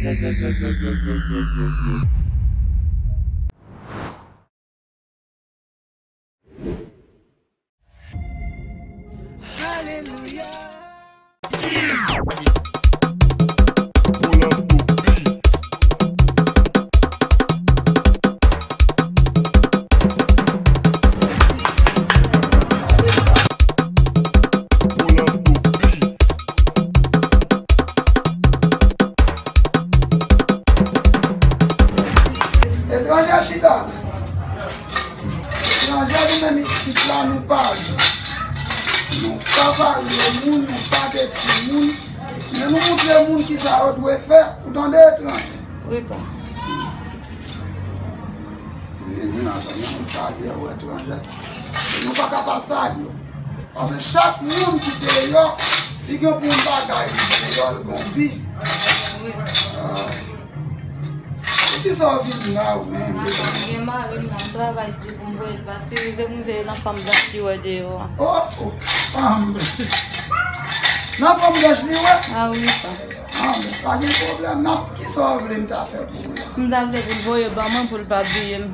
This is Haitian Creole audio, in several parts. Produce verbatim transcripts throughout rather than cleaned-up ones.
Pull up to beat. Pull up to beat. Etranje chita. Etranje nou menm isit la, nou pa, nou pa varye moun, nou pa detwi moun, men nou montre moun kisa yo dwe fè. Ou tande, etranje? Wi, pa. Vini nan zòn nan, nou salye w, etranje. Nou pa ka pa salye w. Paske chak moun ki deyò, li gen pou yon bagay li deyò, li gen yon bi. Ah. Poukisa w vin la ou menm? Mwen gen mari m nan, m travay di pou m voye l pase, rive m rive nan fanm blanch li wè deyò a. Oh, oh, fanm blanch. Nan fanm blanch li wè? Ah wi, pa. Ah, men pa gen pwoblèm, nan kisa w vle m ta fè pou ou la? M ta vle pou l voye ban mwen pou l pa bliye m.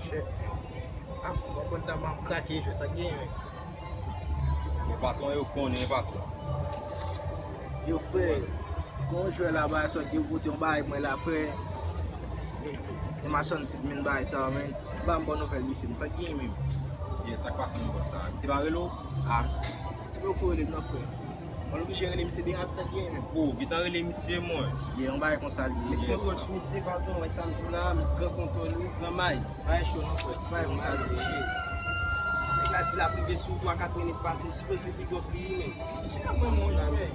Shit. Ah, w ap konn nan m ap krake jwe sa k genyen. Men patwon yo konnen patwon. Yo, frè, gon jwè la ba sòt yo pote yon bagay mwen la, frè. E machandiz men bagay sa, men. Ba m bon nouvèl, mesye, m sa k genyen menm. Ye, sa k pase nan bòs sa? Misye pa rele w? Ah, misye poko rele m non, frè. Mwen oblije rele misye byen rapid, sa k genyen menm. Oh, gentan rele misye, mwen. Ye, yon bagay konsa li ye. Mwen kòch misye, patwon, wè sa m di w la, m gran kontwòl wi, gran may. Bagay cho non, frè. Bagay konsa li ye. Si nèg la di l ap rive sou twa, kat minit pase, m sipoze pi gwo pri wi, men. Mwen, mwen, mwen,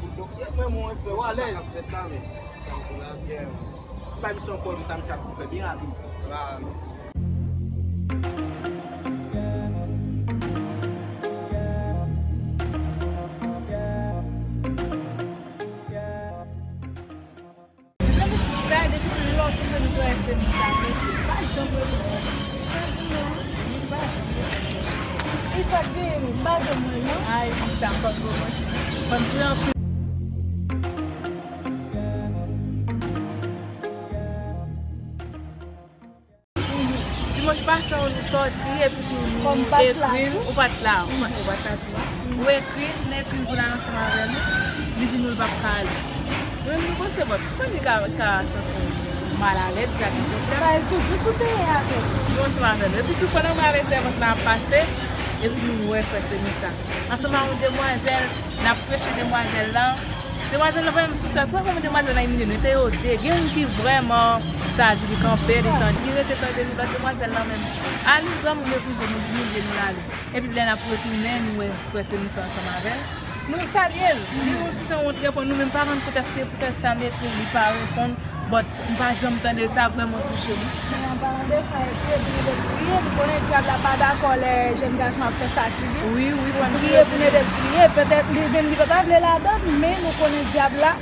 mwen, mwen, frè, w alèz. Sa k ap fèt la, men. Sa m di w la, byen. Bay misye yon kòl, sa misye ap di fè byen rapid. Mezanmi, sista, depi lòt ou vle nou travèse nou sa, men li pa janm reponn mwen. Li pa janm reponn mwen. E sa k genyen menm? M pa janm wè l non. Ay, sista, m pa t wè mwen. Fò n pran anpil. Dimanch pase, nou sòti, epi tou nou ekri l, ou pa t la, ou pa t la tou. Ou ekri l, nou ekri l pou l al ansanm avè nou, li di nou l p ap ka ale. Mwen menm, nou panse, bon, kòman li ka, ka santi l malalèz, li ka gen pwoblèm? Sa, li toujou sou teren avè l. Nou ansanm avè nou. Epi tou, pandan mwen avèk sèvant la ap pase, epi tou nou wè frè Semisa ansanm ak yon demwazèl, n ap preche demwazèl la. Demwazèl la vrèman sou sa, se pa kòman demwazèl la imilye nou, se yo de. Gen youn ki vrèman saj, li kanpe, li tande, li rete tande nou, lòt demwazèl la menm, a li vrèman meprize nou, li imilye nou, l ale. Epi lè n ap retounen, nou wè frè Semisa ansanm avè l. Nou salye l. Li yon ti jan wont reponn nou, men m pa konn poutèske, poutèt sa m ekri l, li pa reponn. But, m pa janm tande sa, vrèman touche m. An paran de sa, epi, epi nou te priye, nou konnen dyab la pa dakò lè jèn gason ap fè sa ki li. Wi, wi, fò n priye pou n ede l priye. Petèt, li menm, li pa ta vle ladan, men nou konnen dyab la,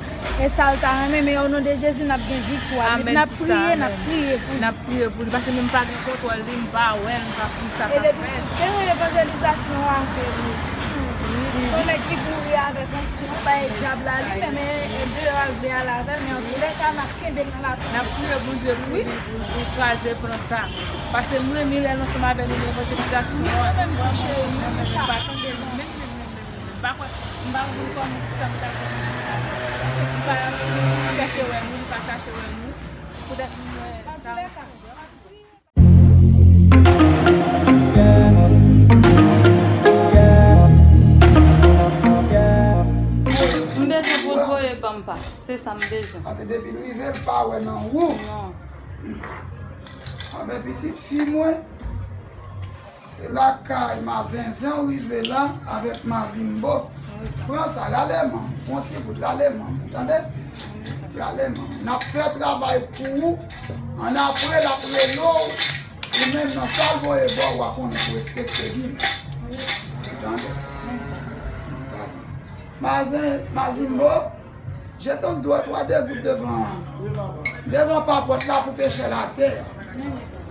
E sa l ta renmen, men o non de Jezi, n ap gen viktwa. Amèn, n ap sista, priye, n ap amèn. Priye pou li. N ap priye pou li, paske menm pa gen kontwòl li, m pa wè l, m pa konn sa k ap fèt. E depi sou teren evanjelizasyon an avè li. Wi, wi. Se yon nèg ki boure avèk onksyon, bay dyab la li menm, e, e deyò al vle al avè l, men antoulèka, n ap kenbe l nan lapriyè. N ap priye Bondye pou li, pou, pou kraze plan sa. Paske m renmen lè l ansanm avè nou nan evanjelizasyon an. Mwen menm tou, cheri, mwen menm, m pa tande l, menm, menm, menm, menm, menm. M pa kwè, m pa konn kòman sa m ta fè. Li pa chèche wè nou, li pa chache wè nou. Poutèt mwen sa. M bezwen pou l voye ban m pa. Se sa m bezwen. Paske depi l rive, l pa wè nan ou. Non. Anben, pitit fi mwen, se lakay Mazenzen w rive la avèk Mazimbo. Pran sa, rale manm, pran ti bout, rale manm, ou tande? Rale manm. N ap fè travay pou ou. Ann apre, l ap rele w. Ou menm nan sa l voye ba w, w a konnen pou respekte gimè. Ou tande? Tande. Mazen, Mazimbo, jete yon dwa twa degout devan, devan papòt la pou pechè l atè a.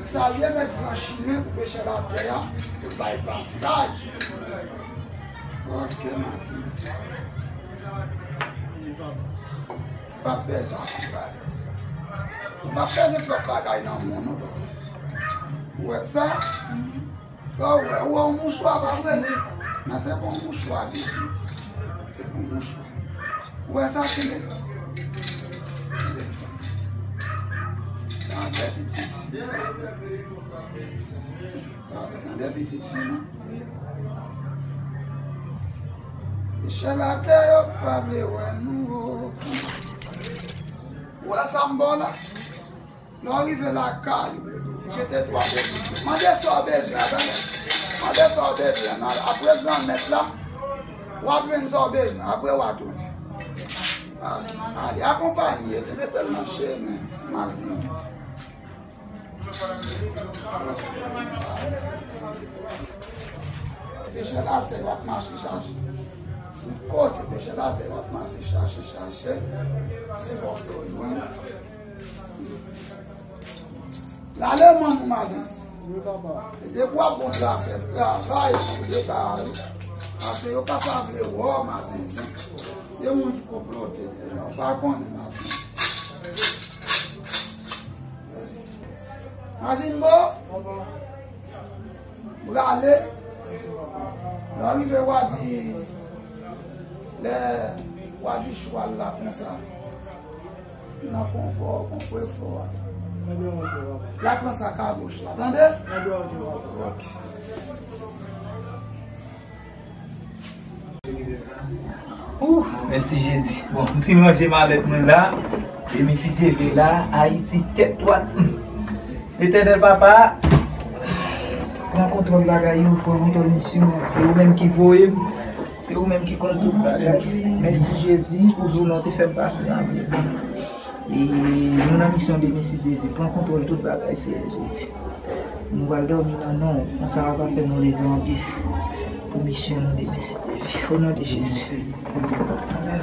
Sa ye mèt franchimen pou pechè l atè a, pou l bay pasaj. Ok, Mazimbo. Ou p ap bezwen anpil bagay. Ou p ap bezwen twòp bagay nan moun, non, papa. Ou wè sa? Sa w wè, ou wè yon mouchwa, pa vre? Men se pa yon mouchwa li ye, pitit. Se pa yon mouchwa. Ou wè sa, kenbe sa. Kenbe sa. Tande, pitit fi, tande. Tande, tande, pitit fi mwen. Michel atè yo pa vle wè nou. Ou wè sa m ba w la? Lè w rive lakay ou, jete twa degout. Mande sa w bezwen an, tande. Mande sa w bezwen an. Apre granmèt la, w ap jwenn sa w bezwen. Apre w a tounen. Ale, ale, akonpanye l, mete l nan chemen, Mazin. Pechè l atè, w ap mache chache. Tout kote, pechè l atè, w ap mache chache, chache. Se fòk yo jwenn. Lale manm ou, Mazenzen. Wi, papa. E depi w ap bon zafè, travay pou depare. Paske yo pa ta vle wè w, Mazenzen. Gen moun ki konplote deja, ou pa konnen, Mazenzen. Mazinbo, prale. Lè w rive, w a di, lè w a di chwal la konsa, nan konfò, konfò a. L ap pran sa kaboch la, tande? Ok. Ouh, mèsi Jezi. Bon, m fin ranje malèt mwen la. Demen si Dye vle la, Ayiti tèt dwat. Hmm. Letènèl Papa, pran kontwòl bagay yo, pran kontwòl misyon an. Se ou menm ki voye m. Se ou menm ki konn tout bagay. Mèsi Jezi pou jounen w te fè m pase an byen. E nou nan misyon demen, si Dye vle, pran kontwòl tout bagay, Seyè Jezi. Nou pral dòmi nan non w, konsa w ap fè nou leve an byen pou misyon nou demen, si Dye vle. O non de Jezi. Amèn.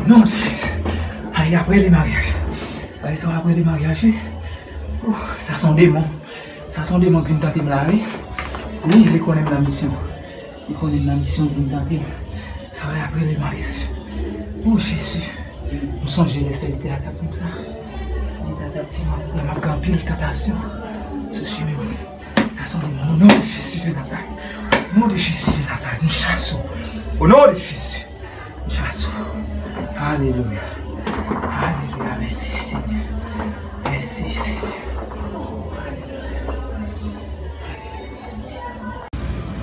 Non de Jezi. Ay, apre le maryaj. Ay, sa apre le maryaj, wi. Ou, sa se yon demon. Sa se yon demon ki vin tante m la, wi. Wi, li konnen m nan misyon. Li konnen m nan misyon, li vin tante m. Sa se apre le maryaj. Ou, Jezi. M sonje lè sèvitè a t ap di m sa. Sèvitè a t ap di m, m ap gen anpil tantasyon sou chimen m. Sa se yon demon. O non de Jezi de Nazarèt. O non de Jezi de Nazarèt. M chase w. O non de Jezi. M chase w. Alelouya. Alelouya. Mèsi, Senyè. Mèsi, Senyè.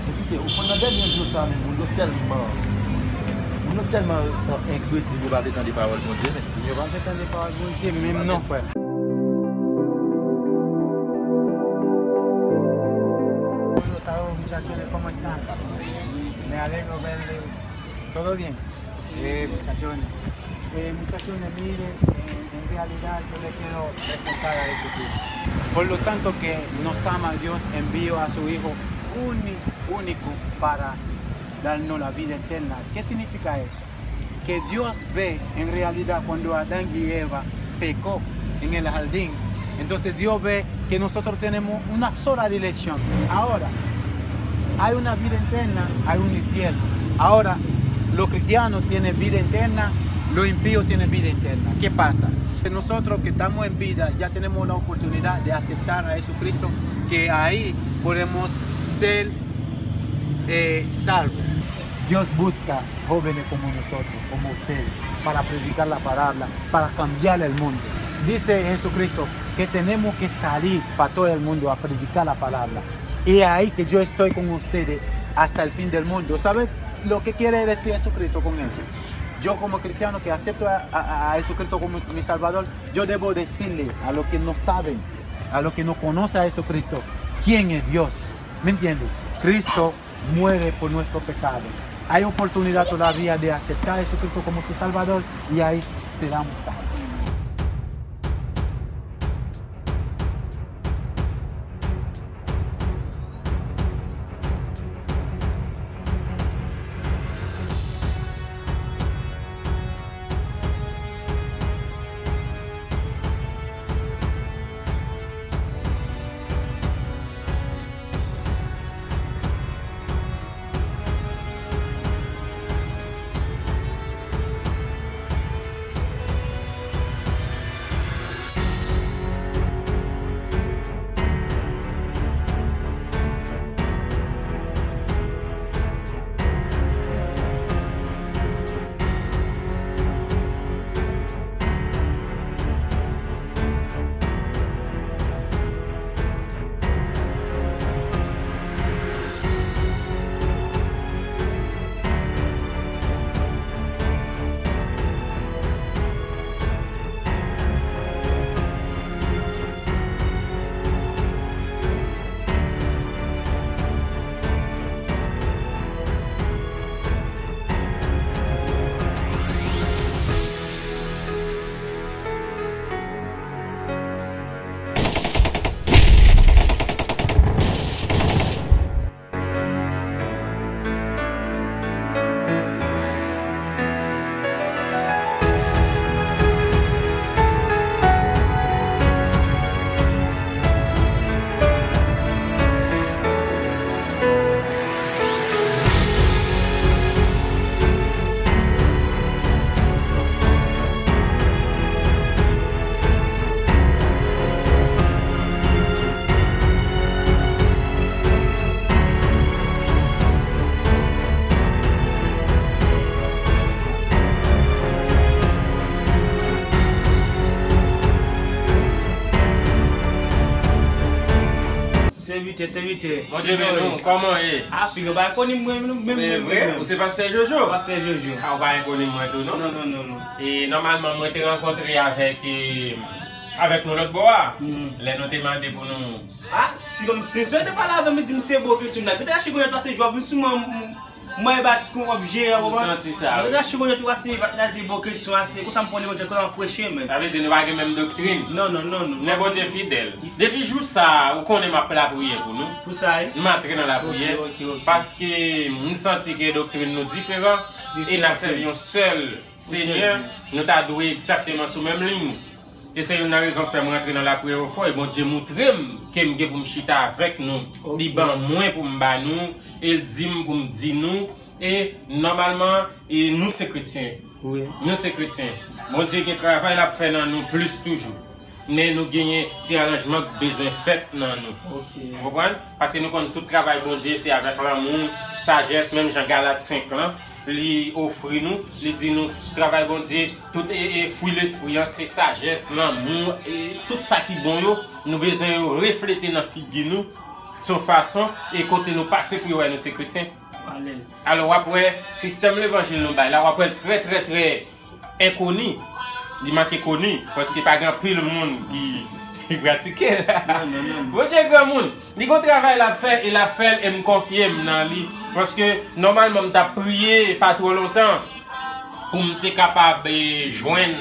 Sèvitè, ou konn nan dènye jou sa menm, moun yo tèlman, moun yo tèlman, euh, enkredil, yo pa vle tande pawòl Bondye, men. Yo pa vle tande pawòl Bondye menm non, frè. Todo bien. Eh, muchachones. Eh, muchachones, mire, en, en realidad yo le quiero presentar a Jesucristo. Por lo tanto que nos ama Dios, envió a su Hijo uni-, único para darnos la vida eterna. ¿Qué significa eso? Que Dios ve en realidad cuando Adán y Eva pecó en el jardín. Entonces Dios ve que nosotros tenemos una sola dirección. Ahora, hay una vida eterna, hay un infierno. Ahora, los cristianos tienen vida eterna, los impíos tienen vida eterna. ¿Qué pasa? Nosotros que estamos en vida ya tenemos la oportunidad de aceptar a Jesucristo, que ahí podemos ser, eh, salvos. Dios busca jóvenes como nosotros, como ustedes, para predicar la palabra, para cambiar el mundo. Dice Jesucristo que tenemos que salir para todo el mundo a predicar la palabra. Y ahí que yo estoy con ustedes hasta el fin del mundo. ¿Sabe lo que quiere decir Jesucristo con eso? Yo como cristiano que acepto a, a, a Jesucristo como mi Salvador, yo debo decirle a los que no saben, a los que no conocen a Jesucristo, quién es Dios. ¿Me entiendes? Cristo muere por nuestro pecado. Hay oportunidad todavía de aceptar a Jesucristo como su Salvador y ahí seremos salvos. Sèvitè, sèvitè. Bondye beni w, kòman w ye? A, figi w pa konn mwen menm, menm, menm, vre, menm. Ou se pastè Jojo? Pastè Jojo. A, ou pa konn mwen tou, non? Non, non, non, non. E nòmalman, mwen te rankontre avèk, e, avèk nou lòt bò a. Lè nou te mande pou nou. A, si kòm se sè te pale avè m, li di m se bon ke ti m la. Pete achte gonyèt pase jwa vin sou mwen. Mwen e batis pou w ap jere, w konprann? M santi sa, wi. Mwen te rache Bondye tou ase, pa t la di bon kretyen ase, konsa m pran li Bondye kòman ap preche, men. Sa vle di nou pa gen menm doktrin? Non, non, non, non. Men Bondye fidèl. Depi jou sa, ou konnen m ap lapriyè pou nou. Pou sa, wi. M antre nan lapriyè. Ok, ok, ok. Paske m santi ke doktrin nou diferan. Diferan, e n ap sèvi yon sèl Senyè, nou ta dwe egzakteman sou menm liy. E se youn nan rezon k fè mwen rantre nan lapriyè yo fò, e Bondye moutre m ke m gen pou m chita avèk nou. Ok. Li ban mwen pou m ba nou, e l di m pou m di nou. E nòmalman, e nou se kretyen. Wi. Nou se kretyen. Bondye gen travay l ap fè nan nou plis toujou. Men nou genyen ti aranjman k bezwen fèt nan nou. Ok. Ou konprann? Paske nou konn tout travay Bondye se avèk lanmou, sajès, menm jan Galat senk lan, li ofri nou, li di nou, travay Bondye, tout e, e fwi lespri an, se sajès, lanmou, e tout sa ki bon yo, nou bezwen yo reflete nan figi nou, se yon fason, e kote nou pase pou yo wè nou se kretyen. Alèz. Alò, w ap wè, sistèm levanjil nou bay la, w ap wè l trè, trè, trè enkoni. Li manke koni, paske pa gen anpil moun ki, ki pratike l. Non, non, non, non. Bondye granmoun, li gon travay l ap fè, e l ap fè l, e m konfye m nan li. Paske, nòmalman, m t ap priye pa twò lontan pou m te kapab, e, jwenn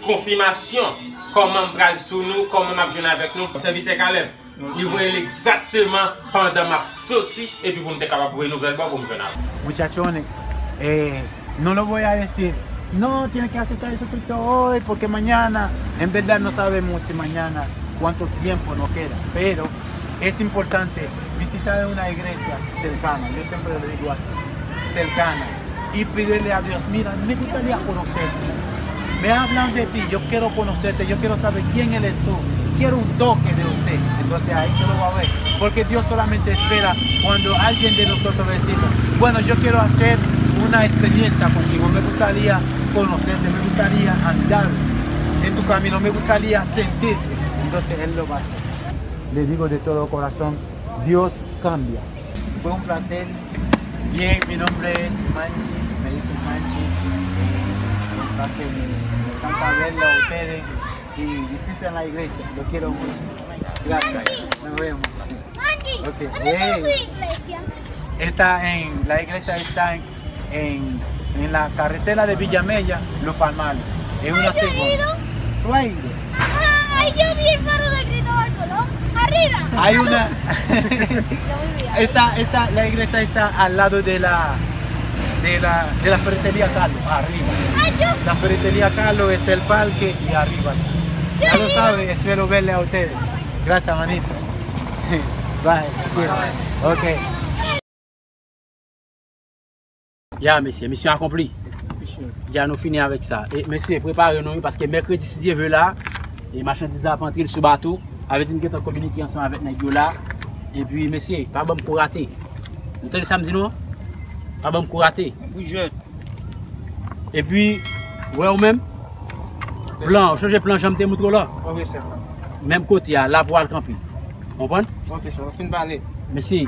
konfimasyon kòman m pral sou nou, kòman m ap jwenn avèk nou. Sèvitè Caleb, li voye l egzakteman pandan m ap soti, epi pou m te kapab voye nouvèl ba w pou m jwenn avè w. Muchachones, eh, no lo voy a decir, no, tiene que aceptar Jesucristo hoy, porque mañana, en verdad no sabemos si mañana cuánto tiempo nos queda, pero es importante visitar una iglesia cercana, yo siempre lo digo así, cercana, y pedirle a Dios, mira, me gustaría conocerte. Me hablan de ti, yo quiero conocerte, yo quiero saber quién eres tú, quiero un toque de usted. Entonces ahí tú lo vas a ver, porque Dios solamente espera cuando alguien de nosotros decimos, bueno, yo quiero hacer una experiencia contigo, me gustaría conocerte, me gustaría andar en tu camino, me gustaría sentirte. Entonces Él lo va a hacer. Le digo de todo corazón, Dios cambia. Fue un placer. Bien, mi nombre es Manchi, me dicen Manchi. Eh, fue un placer, me encanta verlo a ustedes y visiten la iglesia, lo quiero mucho. Gracias, nos vemos. Ok, ¿dónde está su iglesia? Está en, la iglesia está en en, en la carretera de Villamella, Los Palmares. Es una segunda. ¿Tú has ido? Ajá, ahí yo vi el faro de Cristóbal Colón. Arriba. Hay una. Esta, esta, la iglesia está al lado de la, de la, de la ferretería Carlos, arriba. La ferretería Carlos es el parque y arriba. Ya lo sabe, espero verle a ustedes. Gracias, manito. Bye. Ok. Ya, mesye, misyon akonpli. Ya, nou fini avèk sa. E, mesye, prepare nou, wi, paske mèkredi, si Dye vle la, e machandiz la ap antre sou bato. Sa vle di n gentan kominike ansanm avèk nèg yo la. Epi, mesye, pa ban m kou rate. Nou tande sa m di nou an? Pa ban m kou rate. Epi, wè ou menm? Plan, ou chanje plan jan m te moutre w lan? Menm kote a, la pou w al kanpe. Konprann? Ok, chef, nou fin pale. Mesi.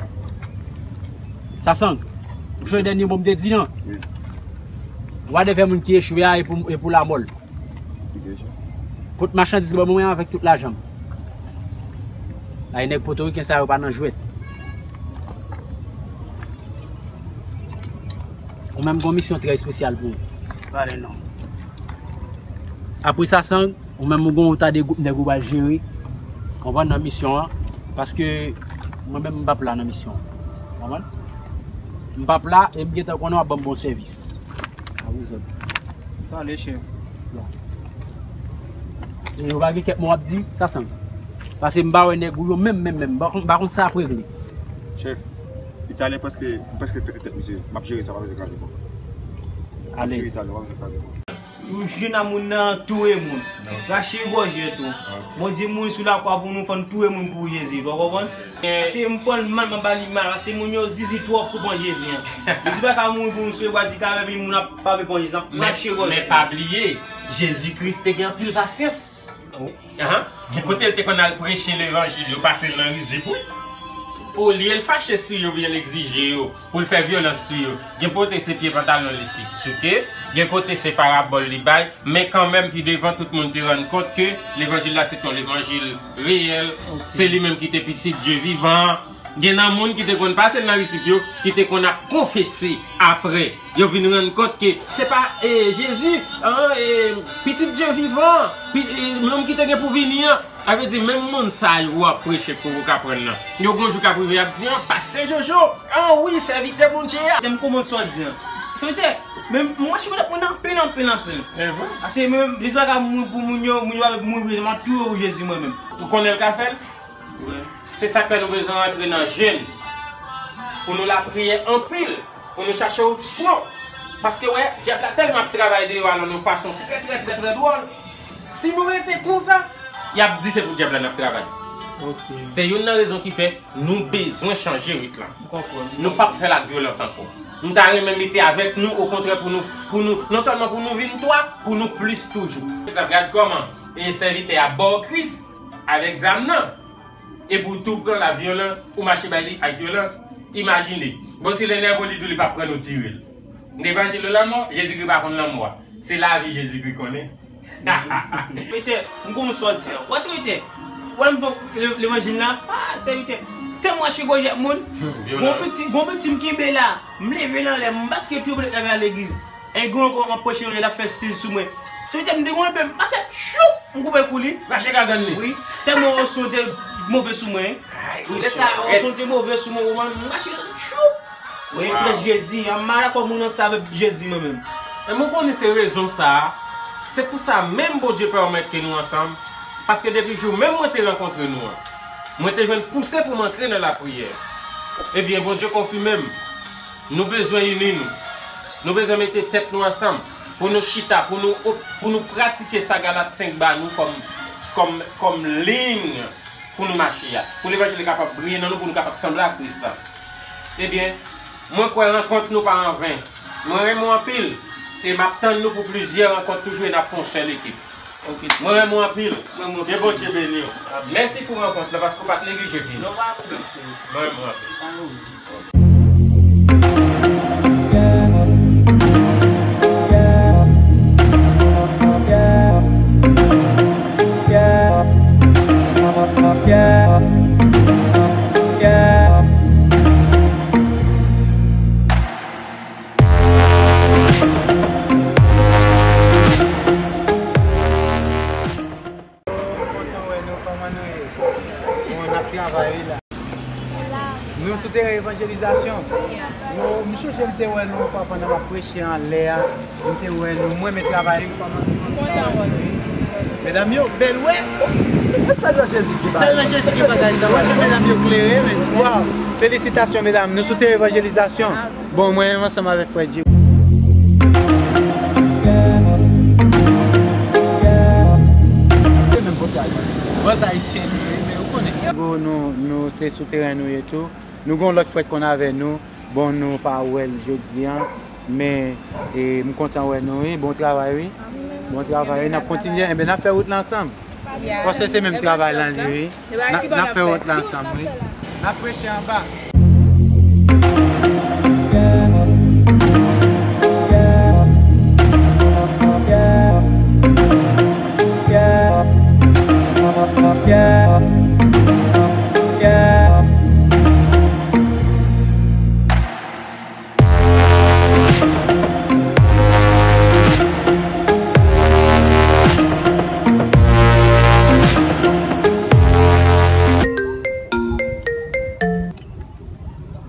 Sasang, ou chanje dènye mo m te di an? Wi. Wadèvè moun ki echwe a e pou, e pou lamò l. Kot machandiz ban mwen avèk tout lajan m? Ay, nèg potoriken sa yo pa nan jwèt. Ou menm gon misyon trè espesyal pou ou. Pale non. Apre Sasang, ou menm ou gon yon ta de gwoup nèg ou pral jere. Konprann nan misyon an. Paske mwen menm m p ap la nan misyon an. Konprann? M p ap la e m gentan konnen w ap ban m bon sèvis. A wi zòt. Pale chè. Ya. E yo pa gen kèk mo w ap di, Sasang. Paske m pa wè nèg ou yo menm, menm, menm. M pa konn, m pa konn sa ap regle. Chèf, Italyen prèske, m prèske pete tèt misye. M ap jere sa, pa bezwen kraze kò. M ap jere Italyen, pa bezwen kraze kò. Ou jwenn a moun nan touye moun. Rache gòj yo tou. Bondye mouri sou lakwa pou nou, fò n touye moun pou Jezi, ou konprann? Paske m pran l mal, m ap ba li mal, paske moun yo zizi twòp pou pran Jezi an. Jezi pa ka mouri pou nou, sou e bwa di ka vin moun ap pa vle pran Jezi, n ap rache gòj. Men pa bliye, Jezi Kris te gen anpil pasyans. Ahan. Gen kote l te konn al preche levanjil, yo pase l nan rizib, wi. Olye l fache sou yo, oubyen l egzije yo pou l fè vyolans sou yo, gen kote se pye pantalon li si, souke, gen kote se parabòl li bay, men kanmenm, pi devan, tout moun te rann kont ke levanjil la se t yon levanjil reyèl, se li menm ki te Pitit Dye vivan an. Gen nan moun ki te konn pase nan risip yo, ki te konn ap konfese apre. Yo vin rann kont ke se pa, e, Jezi, an, e, Pitit Dye vivan, pi-, e, nonm ki te gen pou vini an. Sa vle di, menm moun sa yo w ap preche pou ou ka pran nan. Yo gon jou k ap rive, y ap di, an, Pastè Jojo, an, wi, sèvitè Bondye a. Tèm kòman sa w di an. Sèvitè, men mwen chita moun anpil, anpil, anpil. Paske menm, Jezi pa ka mouri pou moun yo, moun yo pa mouri pou yo, m ap touye w, Jezi, mwen menm. Ou konnen l ka fè l? Wi. Se sa k fè nou bezwen rantre nan jèn. Pou nou lapriyè anpil. Pou nou chache opsyon. Paske, wè, dyab la tèlman ap travay deyò a nan yon fason trè, trè, trè, trè dwòl. Si nou rete konsa, y ap di se pou dyab la n ap travay. Ok. Se youn nan rezon ki fè nou bezwen chanje rit lan. M konprann. Nou p ap fè l ak vyolans ankò. Nou ta renmen mete avèk nou, okontrè, pou nou, pou nou, non sèlman pou nou vin twa, pou nou plis toujou. Egzanp, gad kòman, e, sèvitè a ba w Kris avèk zam nan. Epi w tou pran la vyolans, ou mache bay li ak vyolans. Imajine. Bon, si l enève w, li di w li p ap pran, nou tire l. Levanjil de lanmò, Jezikri pa konn lanmò a. Se lavi Jezikri konnen. Sèvitè, m konn sa w di an. Wè sèvitè, wè m fè le-, levanjil la. Ah, sèvitè, tèm mwen chiko jèt moun. Gon piti, gon piti m kenbe la. M leve l anlè, m baske triplèt la nan legliz. E gen yon kòm anpeche yon nèg ap fè stiz sou mwen. Sèvitè, m te gon epè, m pase, choup, m koupe kou li. Rache gagann li. Wi. Tèlman onksyon te move sou mwen. Wi, lè sa, onksyon te move sou mwen, ou konprann, m rache, choup. Wi, prèch Jezi, m pa dakò moun nan sa avèk Jezi mwen menm. Men mwen konnen se rezon sa a. Se pou sa menm Bondye pèmèt ke nou ansanm. Paske depi jou menm mwen te rankontre nou an, mwen te jwenn pouse pou m antre nan lapriyè. Ebyen, Bondye konfime m. Nou bezwen ini nou. Nou bezwen mete tèt nou ansanm pou nou chita, pou nou op-, pou nou pratike sa Galat senk ba nou kòm, kòm, kòm liy pou nou mache a. Pou levanjil kapab briye nan nou, pou nou kapab sanble ak Kris la. Ebyen, mwen kwè rankont nou pa anven. Mwen renmen w anpil e m ap tann nou pou plizyè rankont toujou e n ap fè yon sèl ekip. Mwen renmen w anpil. Ke Bondye beni w. Mèsi pou rankont lan, paske w pa t neglije vini. Mwen renmen w anpil. Kontan wè nou, kòman nou ye? Bon, n ap travay wi la. Nou sou teren evanjelizasyon. Nou, m sonje m te wè nou anfwa pandan m ap preche anlè a. M te wè nou, m renmen travay wi, kòman nou travay wi. Medam yo bèl wè. Sèl nan Jezi ki bagay. Sèl nan Jezi ki bagay. Wè jan medam yo klere, men. Waw, felisitasyon medam, nou sou teren evanjelizasyon. Bon, mwen menm ansanm avèk frè Djim. Bòs ayisyen li ye, men ou konnen. Bon, nou, nou se sou teren nou ye tou. Nou gon lòt frè k konn avè nou. Bon, nou pa wè l jodi a, men, e, m kontan wè nou, wi. Bon travay, wi. Bon travay, wi. N ap kontinye, enben, n ap fè wout la ansanm. Paske se menm travay lan li, wi. N ap, n ap fè wout la ansanm, wi. N ap preche anba.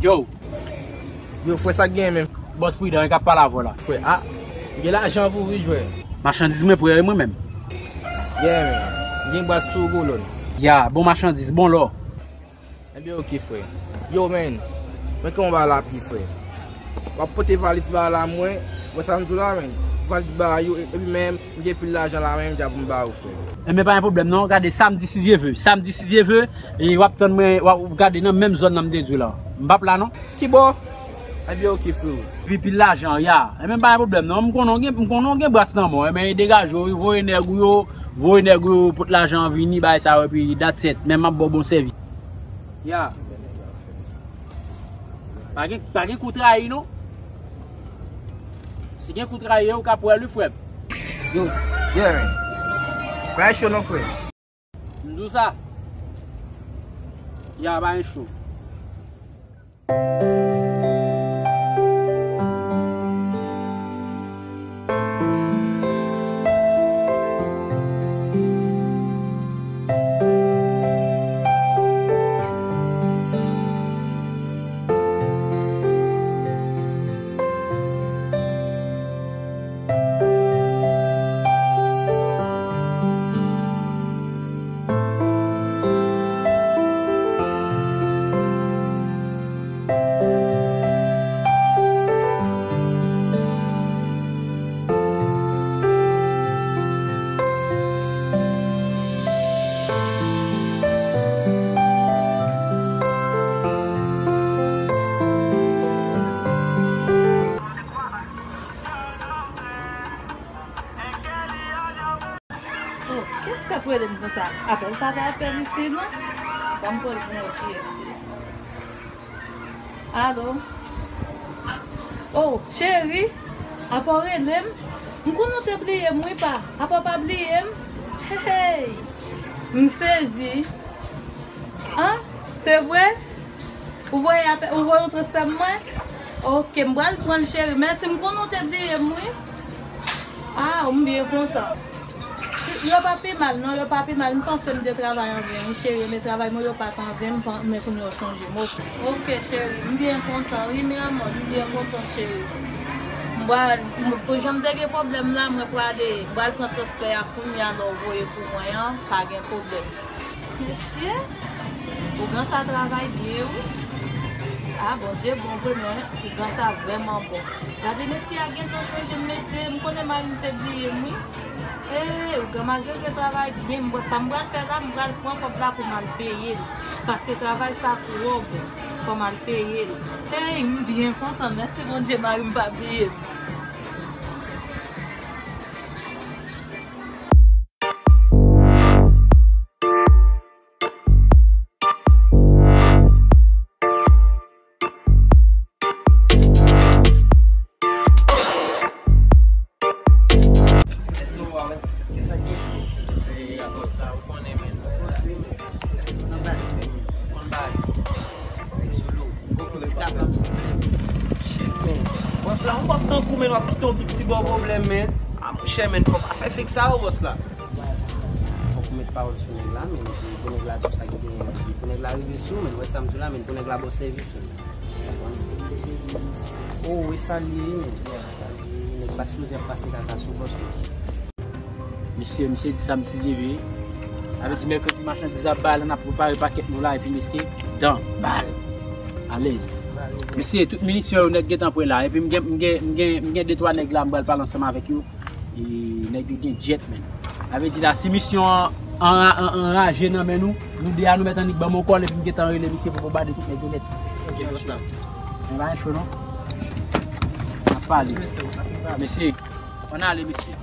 Yo. Yo, frè, sa k gen menm? Bòs Pridan, e k ap pale avè w la. Frè, a, m gen lajan pou ou wi, jwè. Machandiz mwen prè wi, mwen menm. Yeah, man. M gen bras tou gwo lòn. Ya, bon machandiz, bon lò. Ebyen, oke, frè. Yo, man, mwen gen yon bagay la pi, frè. W ap pote valiz ba la mwen, wè sa m di w la, man. Valiz ba yo, e-, epi menm, m gen pil lajan la, man, m dja pou m ba ou, frè. Enben, pa gen pwoblèm, non. Gade, samdi, si Dye ve. Samdi, si Dye ve, e w ap tann mwen, w ap gade nan menm zòn nan m te di w la. M p ap la, non. Ki bò? Ebyen, oke, frè. Epi pil lajan, ya. Enben, pa gen pwoblèm, non. M konnen w gen, m konnen w gen bras nan men w. Enben, degaje w, voye nèg ou yo, voye nèg ou yo, pot lajan an vini, bay sa yo, epi that's it. Men m ap ba w bon sèvis. Ya. Pa gen, pa gen kou trayi non. Si gen kou trayi, ou ka pran li, frè m. Yo, yeah, man. Bagay cho non, frè. M di w sa. Ya, bagay cho. Oh, kiyès k ap rele m konsa? Apèl sa pa apèl isi non. Ban m pran l pou wè kiyès li. Alo? Oh, cheri, apa w rele m? M konnen w te bliye m wi pa. Apa w pa bliye m? Hey, hey. M sezi. An? Se vre? Ou voye apè-, ou voye yon transfè pou mwen? Ok, m pral pran l, cheri. Mèsi, m konnen w te bliye m, wi. Ah, m byen kontan. Si, yo pa pi mal, non, yo pa pi mal. M panse m te travay an ven, wi, cheri, men travay mwen yo pa t an ven, m pan-, men kounye a w chonje m. Ok, ok, cheri, m byen kontan, wi, mi amor, m byen kontan, cheri. M pral, m, pou jan m te gen pwoblèm la, mwen prale, m pral pran transfè a kounye a, lè w voye pou mwen an, pa gen pwoblèm. Mesye, ougan sa travay byen, wi. Ah, Bondye bon vre, men ougan sa vrèman bon. Gade mesye a gentan chonje m, mesye, m konnen mari m te bliye m, wi. Ee, ougan mazeze travay byen, m, sa m pral fè la, m pral pran kòb la pou m al peye l. Paske travay sa twò bon, fò m al peye l. Ee, m byen kontan, mèsi Bondye, mari m pa bliye m. Bòs la, yon bòs tankou men w ap kite yon piti bò pwoblèm, men. A monchè, men, fò pa fè fake sa, o bòs la. Fòk ou met pawòl sou nèg la, men. Pou nèg la di w sa ki genyen. Pou nèg la rive sou ou, men. Wè sa m di w la, men. Pou nèg la ba w sèvis, men. O, e sa l ye, men. Sa l ye, nèg pa sipoze ap pase kaka sou bòs, men. Mesye, misye di sa, misye di vre. Sa vle di mèkredi machandiz ap bay la, n ap prepare pakèt nou la, epi mesye, dan, bal. Alèz. Mesye, tout minisyon yo nèt gentan prè la. Epi m gen, m gen, m gen, m gen de twa nèg la, m pral pale ansanm avèk yo. E nèg yo gen djèt, men. Sa vle di la, si misyon an, an, an, anraje nan men nou, nou de a nou mèt annik ban m yon kòl, epi m gentan rele misye pou bonbade tout nèg yo nèt. Ok, bòs la. Men pa gen cho, non. N ap pale. Mesye, ann ale, mesye.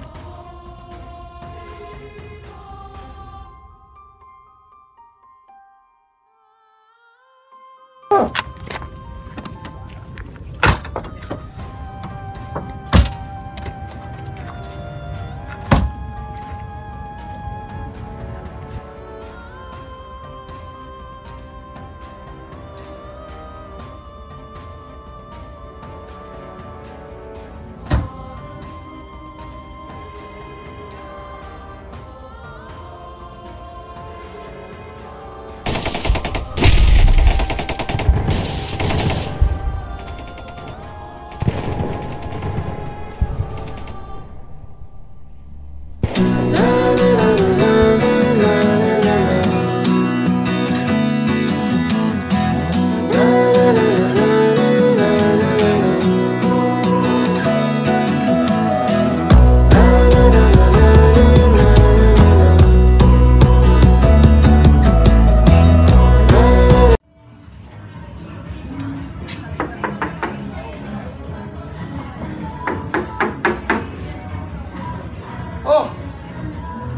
Oh!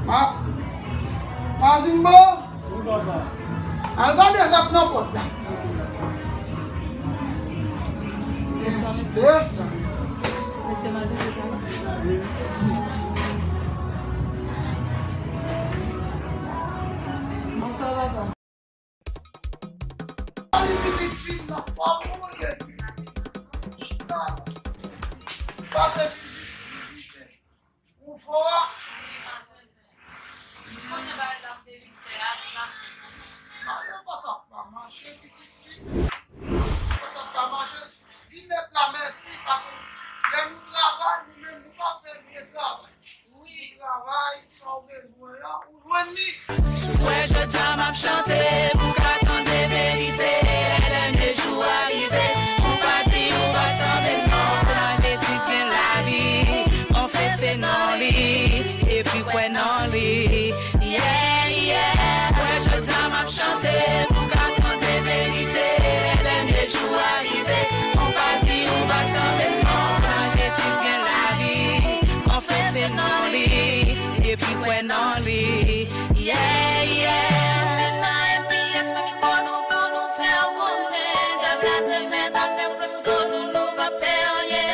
Ma, Mazimbo! Al gade sa k nan pòt la. Bonswa, mesye. Eh? Mesye Mazimbo, sa va? Bonswa, papa. Li pitit fi nan fòm. Ou konnen bagay la m te vin fè a, li mache. Mache pa t ap pa mache, pitit fi. Pa t ap pa mache. Di mèt la mèsi, paske lè nou travay, nou menm, nou pa fè vye travay. Wi. Nou travay, sa w bezwen an, ou jwenn li. Ou wè jodi a m ap chante, pou w ka tande verite, lè dènye jou a rive, ou pa di ou pa tande non, se nan Jezi k gen lavi, konfese non li, epi kwè nan li. Yeah, yeah. Wè jodi a m ap chante, pou w ka tande verite, lè dènye jou a rive, ou pa di ou pa tande non, se nan Jezi k gen lavi, konfese non li, epi kwè nan li. Yeah, yeah. Met nan M P S pou mikwo nou, pou nou fè w konnen, dyab la te mèt afè pran sou do nou, nou p ap pè anyen.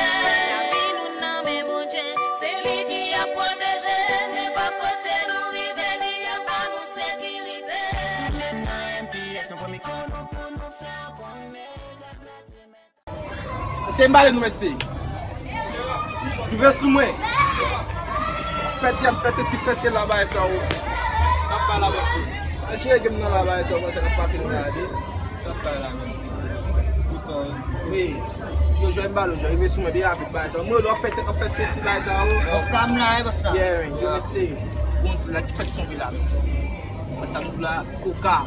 Lavi nou nan men Bondye, se li ki ap pwoteje, nenpòt kote nou rive, li ap ba nou sekirite. Tout moun nan M P S, nou pran mikwo nou pou nou fè konnen. Se m pale nou, mesye. Rive sou mwen. Fè dyab, fè sesi, fè sela, bagay sa yo. N ap bay la, bòs. Al jere game nan la, bagay sa yo, konn sa k ap pase nou la, de. N ap bay la, men. Wi. Yo, jwè m bal, jwè, rive sou mwen byen rapid, bagay sa yo. Mwen, w ap fè, w ap fè sesi, bagay sa yo. Bòs la, m la, wi, bòs la. Yeah, man, yo, mesye. Bon, la ki fèk tonbe la, mesye. Bòs la, m di w la, koka.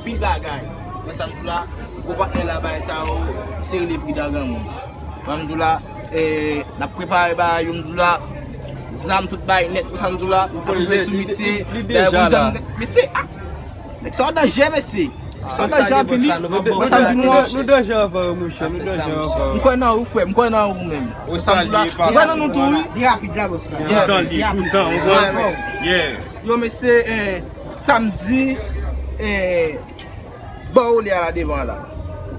Pil bagay. Wè sa m di w la, gwo patnè la, bagay sa yo, misye rele Prida Granmoun. Wè sa m di w la, eh, n ap prepare bagay yo, m di w la, zam tout bagay nèt, wè sa m di w la, n ap ouvè sou misye, dayè moun zam nèt, mesye, ah, nèg sa yo danje, mesye. Nèg sa yo danje anpil, wi. Wè sa m di nou an. Nou danje anvan yo, monchè, nou danje anvan yo. M kwè nan ou, frè, m kwè nan ou menm. Wè sa m di w la, m kwè nan nou tou, wi. Li rapid la, bòs la. Yeah. Toutan, toutan, ou konprann? Yeah. Yo, mesye, eh, samdi, eh, bò olè a la devan la.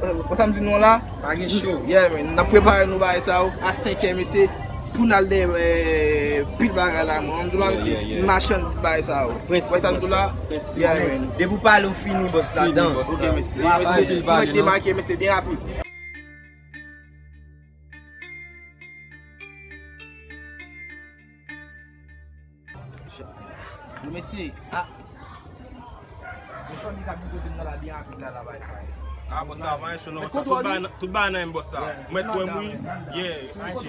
Eh, samdi nou la. Pa gen cho. Yeah, man. N ap prepare nou bagay sa yo a senkè, mesye, pou n al dèyè, eh, pil bagay la, man. M di w la, mesye, machandiz bagay sa yo. Wè sa m di w la? Yeah, man. Depi w pale, w fini, bòs la, dan. Ok, mesye. Mesye, mwen demake, mesye, byen rapid. Yo, mesye, ah. Yo, Chòni ka di kote m nan la byen rapid la, la bay sa. Ah, bòs sa, pa gen cho non, bòs sa. Tout bagay nan, tout bagay nan men bòs sa. Mwen kwè m wi. Yeah, respecte.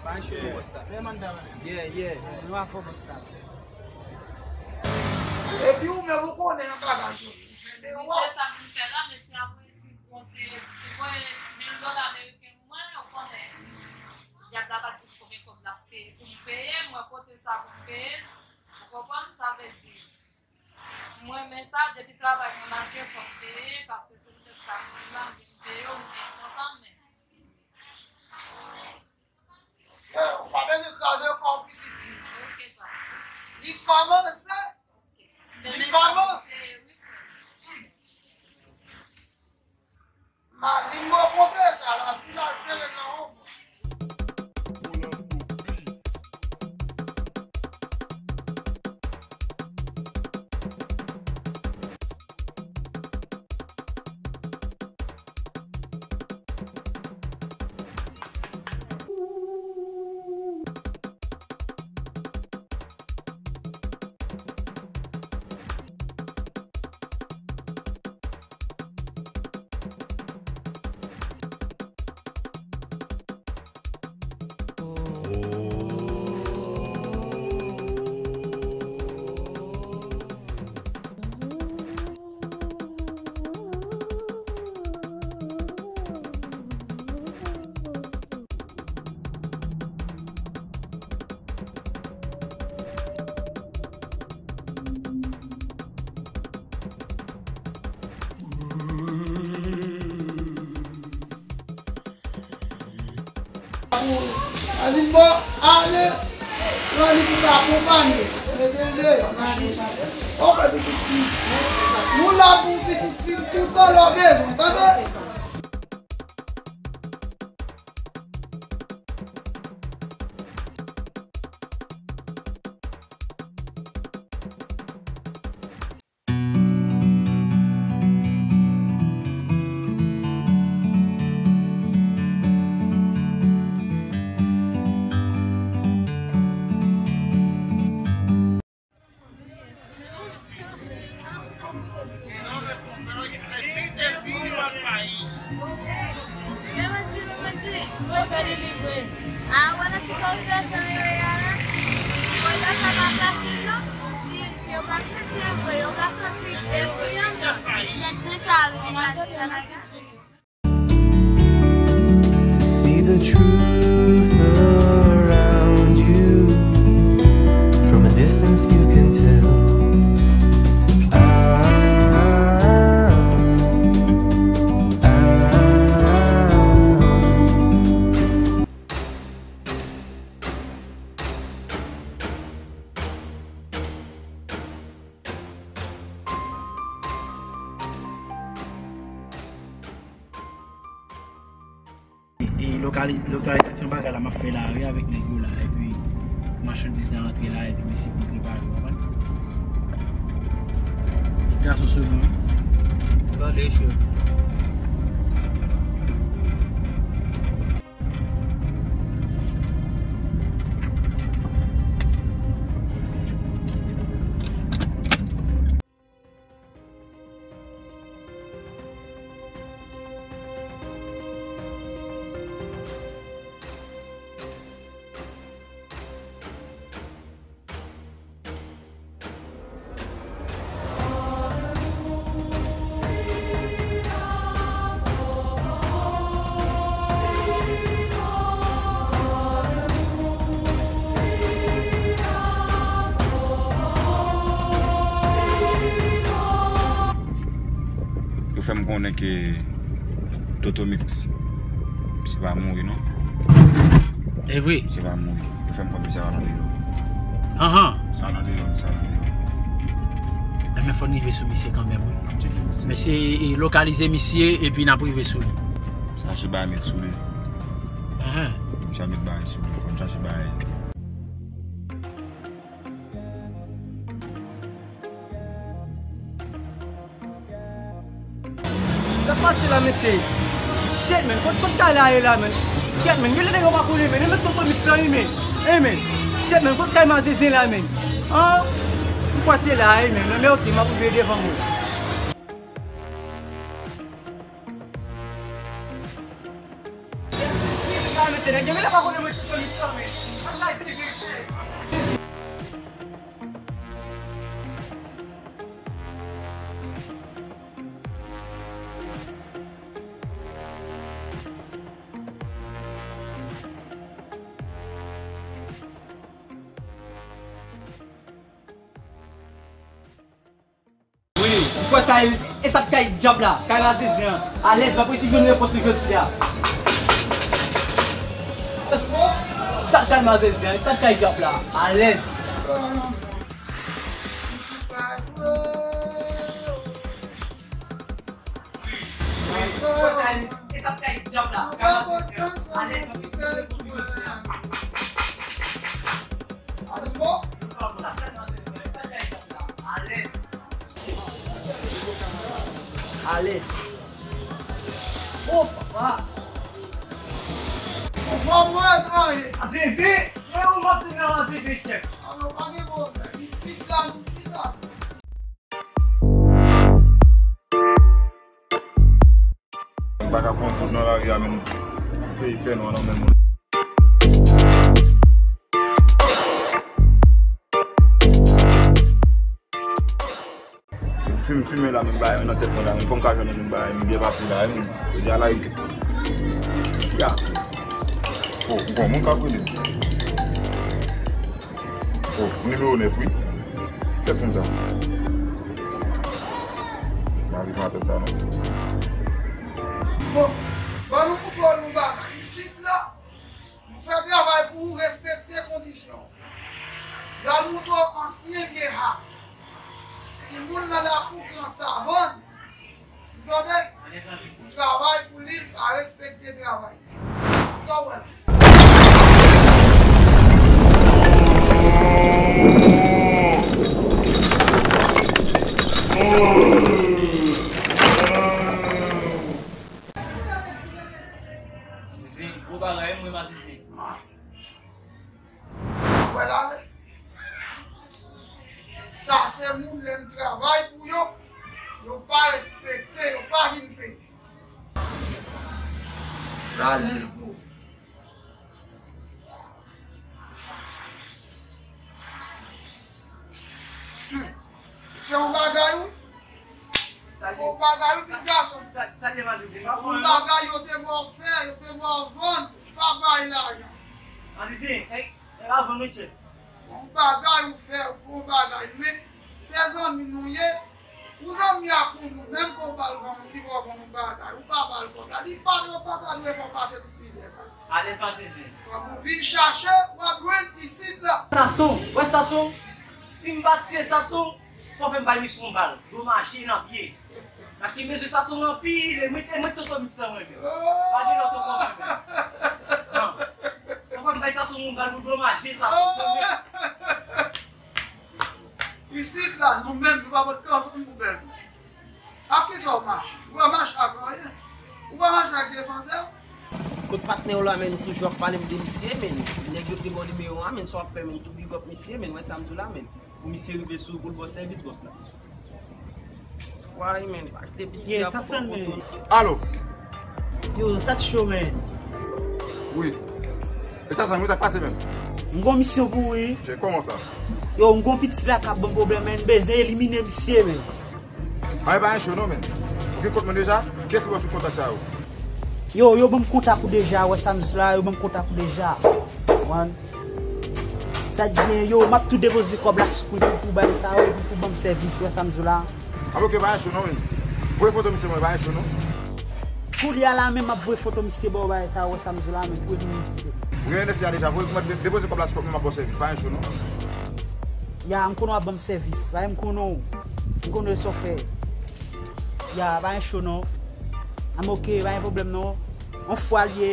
Pa gen cho non, bòs la. Yeah, yeah. Nou a fò, bòs la. Epi ou menm ou konnen yon bagay tou. Ou fè de wòl. Sa m fè la, mesye, apre ti bon ti, ti bon mil dola ameriken. Mwen, ou konnen, dyab la pa di m konbyen kòb l ap peye pou m peye, mwen pote sa pou m peye l. Ou konprann? Sa vle di, mwen renmen sa, depi travay mwen mache, fò m peye, paske se poutèt sa m vin la, m vin peye w, m byen kontan, men. Eh, ou pa bezwen kraze kò w, pitit fi. Ok, pa. Li kòmanse. Ok. Li kòmanse. Eh, wi, frè. Mazin mwen konte sa, la fin al sere nan yon. Pou Alimò ale pran li pou l akonpanye. Mete l deyò nan li. Oke, pitit fi. Nou la pou pitit fi toutan lè w bezwen, tande? To see the truth around you. From a distance you can tell. Ah, ah, ah. E, e lokali-, lokalizasyon bagay la m ap fè la wi avèk nèg yo la, epi pou machandiz la antre la, epi mesye pou prepare, w konprann? Tout gason sou nou wi. Tande, chè. Yo fè m konnen ke Toto Mix, misye pa mouri non. E vre? Misye pa mouri. Yo fè m konnen misye pa nan deyò. Anhan. Sa nan deyò, sa nan deyò. Enben, fò n rive sou misye kanmenm wi. N ap tcheke misye. Mesye, e, lokalize misye epi n ap rive sou li. Sa che bay met sou li. Anhan. Misye met bay sou li. Fò n chache bay. Sa k pase la, mesye? Shit, man, kot, kot kay la ye la, man? Shit, man, gen lè nèg yo pa konnen, man. E men tonton Mix la, wi, man. Hey, man. Shit, man, kot kay Mazenzen la, man? An? M kwè se la, wi, man. Men, men, ok, m ap rive devan mwen. Kay, mesye, nèg yo gen lè pa konnen mwen tonton Mix la, man. Ak kay Mazenzen, shit. Wi, ou kwè sa, e, e sa k kay dyab la, kay Mazenzen an. Alèz, m ap resi jwenn repons li jodi a. Sa k kay Mazenzen an, e sa k kay dyab la. Alèz. Alèz. Oh, papa. Ou pa mwen, Mazenzen. E ou mèt nan Mazenzen, chèf. Alò, pa gen pwoblèm. Isit la, nou pita. M pa ka fè yon kout nan lari a, menm peyi fè nwa nan menm moun. Fim, fimen la, menm bagay nan tèt mwen la, menm fò m ka jwenn yon bagay, m byen pase la, menm. Jodi a la, yo, ya. Oh, bon, moun k ap rele m. Oh, nimewo nèf, wi. Kiyès moun sa? M pa rive atèn sa, non. Bon, ban nou montre w yon bagay. Isit la, m fè travay pou ou, respekte kondisyon. Y al montre w ansyen vye ha. Timoun nan lakou gran savann. Ou tande? Ou travay pou li, l pa respekte travay. Sa w wè la? Zizi, gwo bagay, mwen, Zizi. Wè l ale. Sa se moun lè n travay pou yo, yo pa respekte, yo pa vin peye. L al li l pou. Hmm. Fè yon bagay, wi. Fò w Bagay ou vin gason. Sa, sa te mal, Zizi. Ou bagay yo te ba w fè, yo te ba w vann, ou pa bay lajan. An, Zizi, e, e la vann, wi, chèf. Yon bagay ou fè, ou fè yon bagay, men se zanmi nou ye. Ou zanmi ak ou, nou menm ke w ba l vann, li ba w vann yon bagay, ou pa ba l kòb la. Li pa, yo pa ta dwe fè w pase tout mizè sa. Alèz pa sezi. Kòm ou vin chache, w ap jwenn isit la. Sason, wè Sason, si m pa tiye Sason, fò fè m bay misye yon bal. Domaje nan pye. Paske m bezwen Sason anpil, e mwen, e mwen Toto Mix lan mwen menm. Pa gen lòt ankò mwen menm. Non. Fò fè m bay Sason yon bal pou domaje Sason. Isit la, nou menm, nou pa pot kanfon pou bèl. Ak kisa w mache? Ou pa mache ak anyen. Ou pa mache ak defansè. Kot patnè w la, men, ou toujou ap pale m de misye, men. Nèg yo te ba w nimewo a, men, sa w ap fè, men, tou big up misye, men, wè sa m di w la, men. Pou misye rive sou ou, pou l ba w sèvis, bòs la. Fwa, men, achte piti a pou kòb. Alo. Yo, sa t cho, men. Wi. E sa, zanmi, sa k pase menm? M gon misyon pou ou, wi. Che, kòman sa? Yo, m gon piti la k ap ban m pwoblèm, men, m bezwen elimine misye, men. Ay, pa yon cho non, men. Ou gen kont mwen deja? Kiyès ki ba w tout kontak sa yo? Yo, yo ban m kontak ou deja, wè sa m di la, yo ban m kontak ou deja. Konprann? Sa k gen, yo, m ap tou depoze kòb la sou kont ou pou bay sa yo, epi pou ban m sèvis, wè sa m di la. A, ok, pa yon cho non, men. Voye foto misye mwen, pa yon cho non. Koulye a la menm m ap voye foto misye ba w, bagay sa, wè sa m di la, men, pou elimine misye. Ou gen N S I a deja, voye, mwen de-, depoze kòb la sou kont mwen, m ap ba w sèvis, pa yon cho non. Ya, m konnen w ap ban m sèvis, bagay m konnen w, m konnen sa w fè. Ya, pa yon cho non. An, ok, pa yon pwoblèm non. On fwa l ye.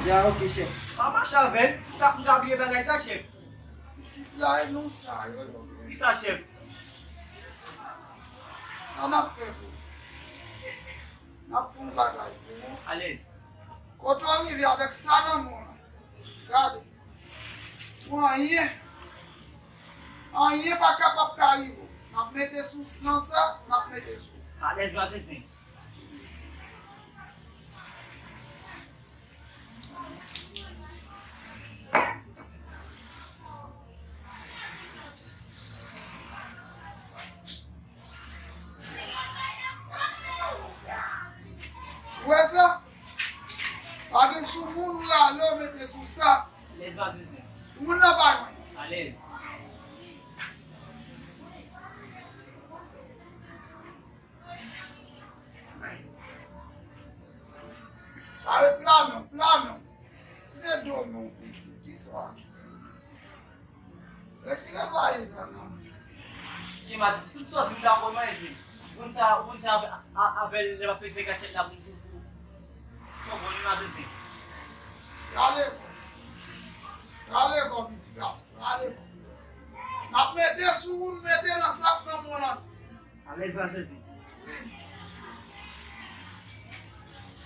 Ya, ok, chèf. Pa mache avè l. M ka, m ka bliye bagay sa, chèf. Isit la, e non sa yo, non. Kisa, chèf? Sa n ap fè pou ou? N ap fè yon bagay pou ou. Alèz. Kote w rive avèk sa nan men w lan? Gade. Pou anyen. Anyen pa kapab ka rive w. N ap mete sou nan sa, n ap mete sou. Alèz, pa sezi. Ou wè sa? Pa gen sou moun ou rale w mete sou sa. Alèz pa sezi. Moun nan pa jwenn. Alèz. Pale pla non, pla non. Si se do men w piti, kisa w ap? Retire valiz la nan men. Ki Mazisi, tout sòti m ta konn Mazisi. Ou konn sa, ou konn sa avè, a, avè l lè m ap peze kachèt la pou, pou, pou, pou konprann Mazisi. Rale kò. Rale kò, piti gason, rale kò. N ap mete sou ou, n mete nan sak nan men w lan. Alèz pa sezi.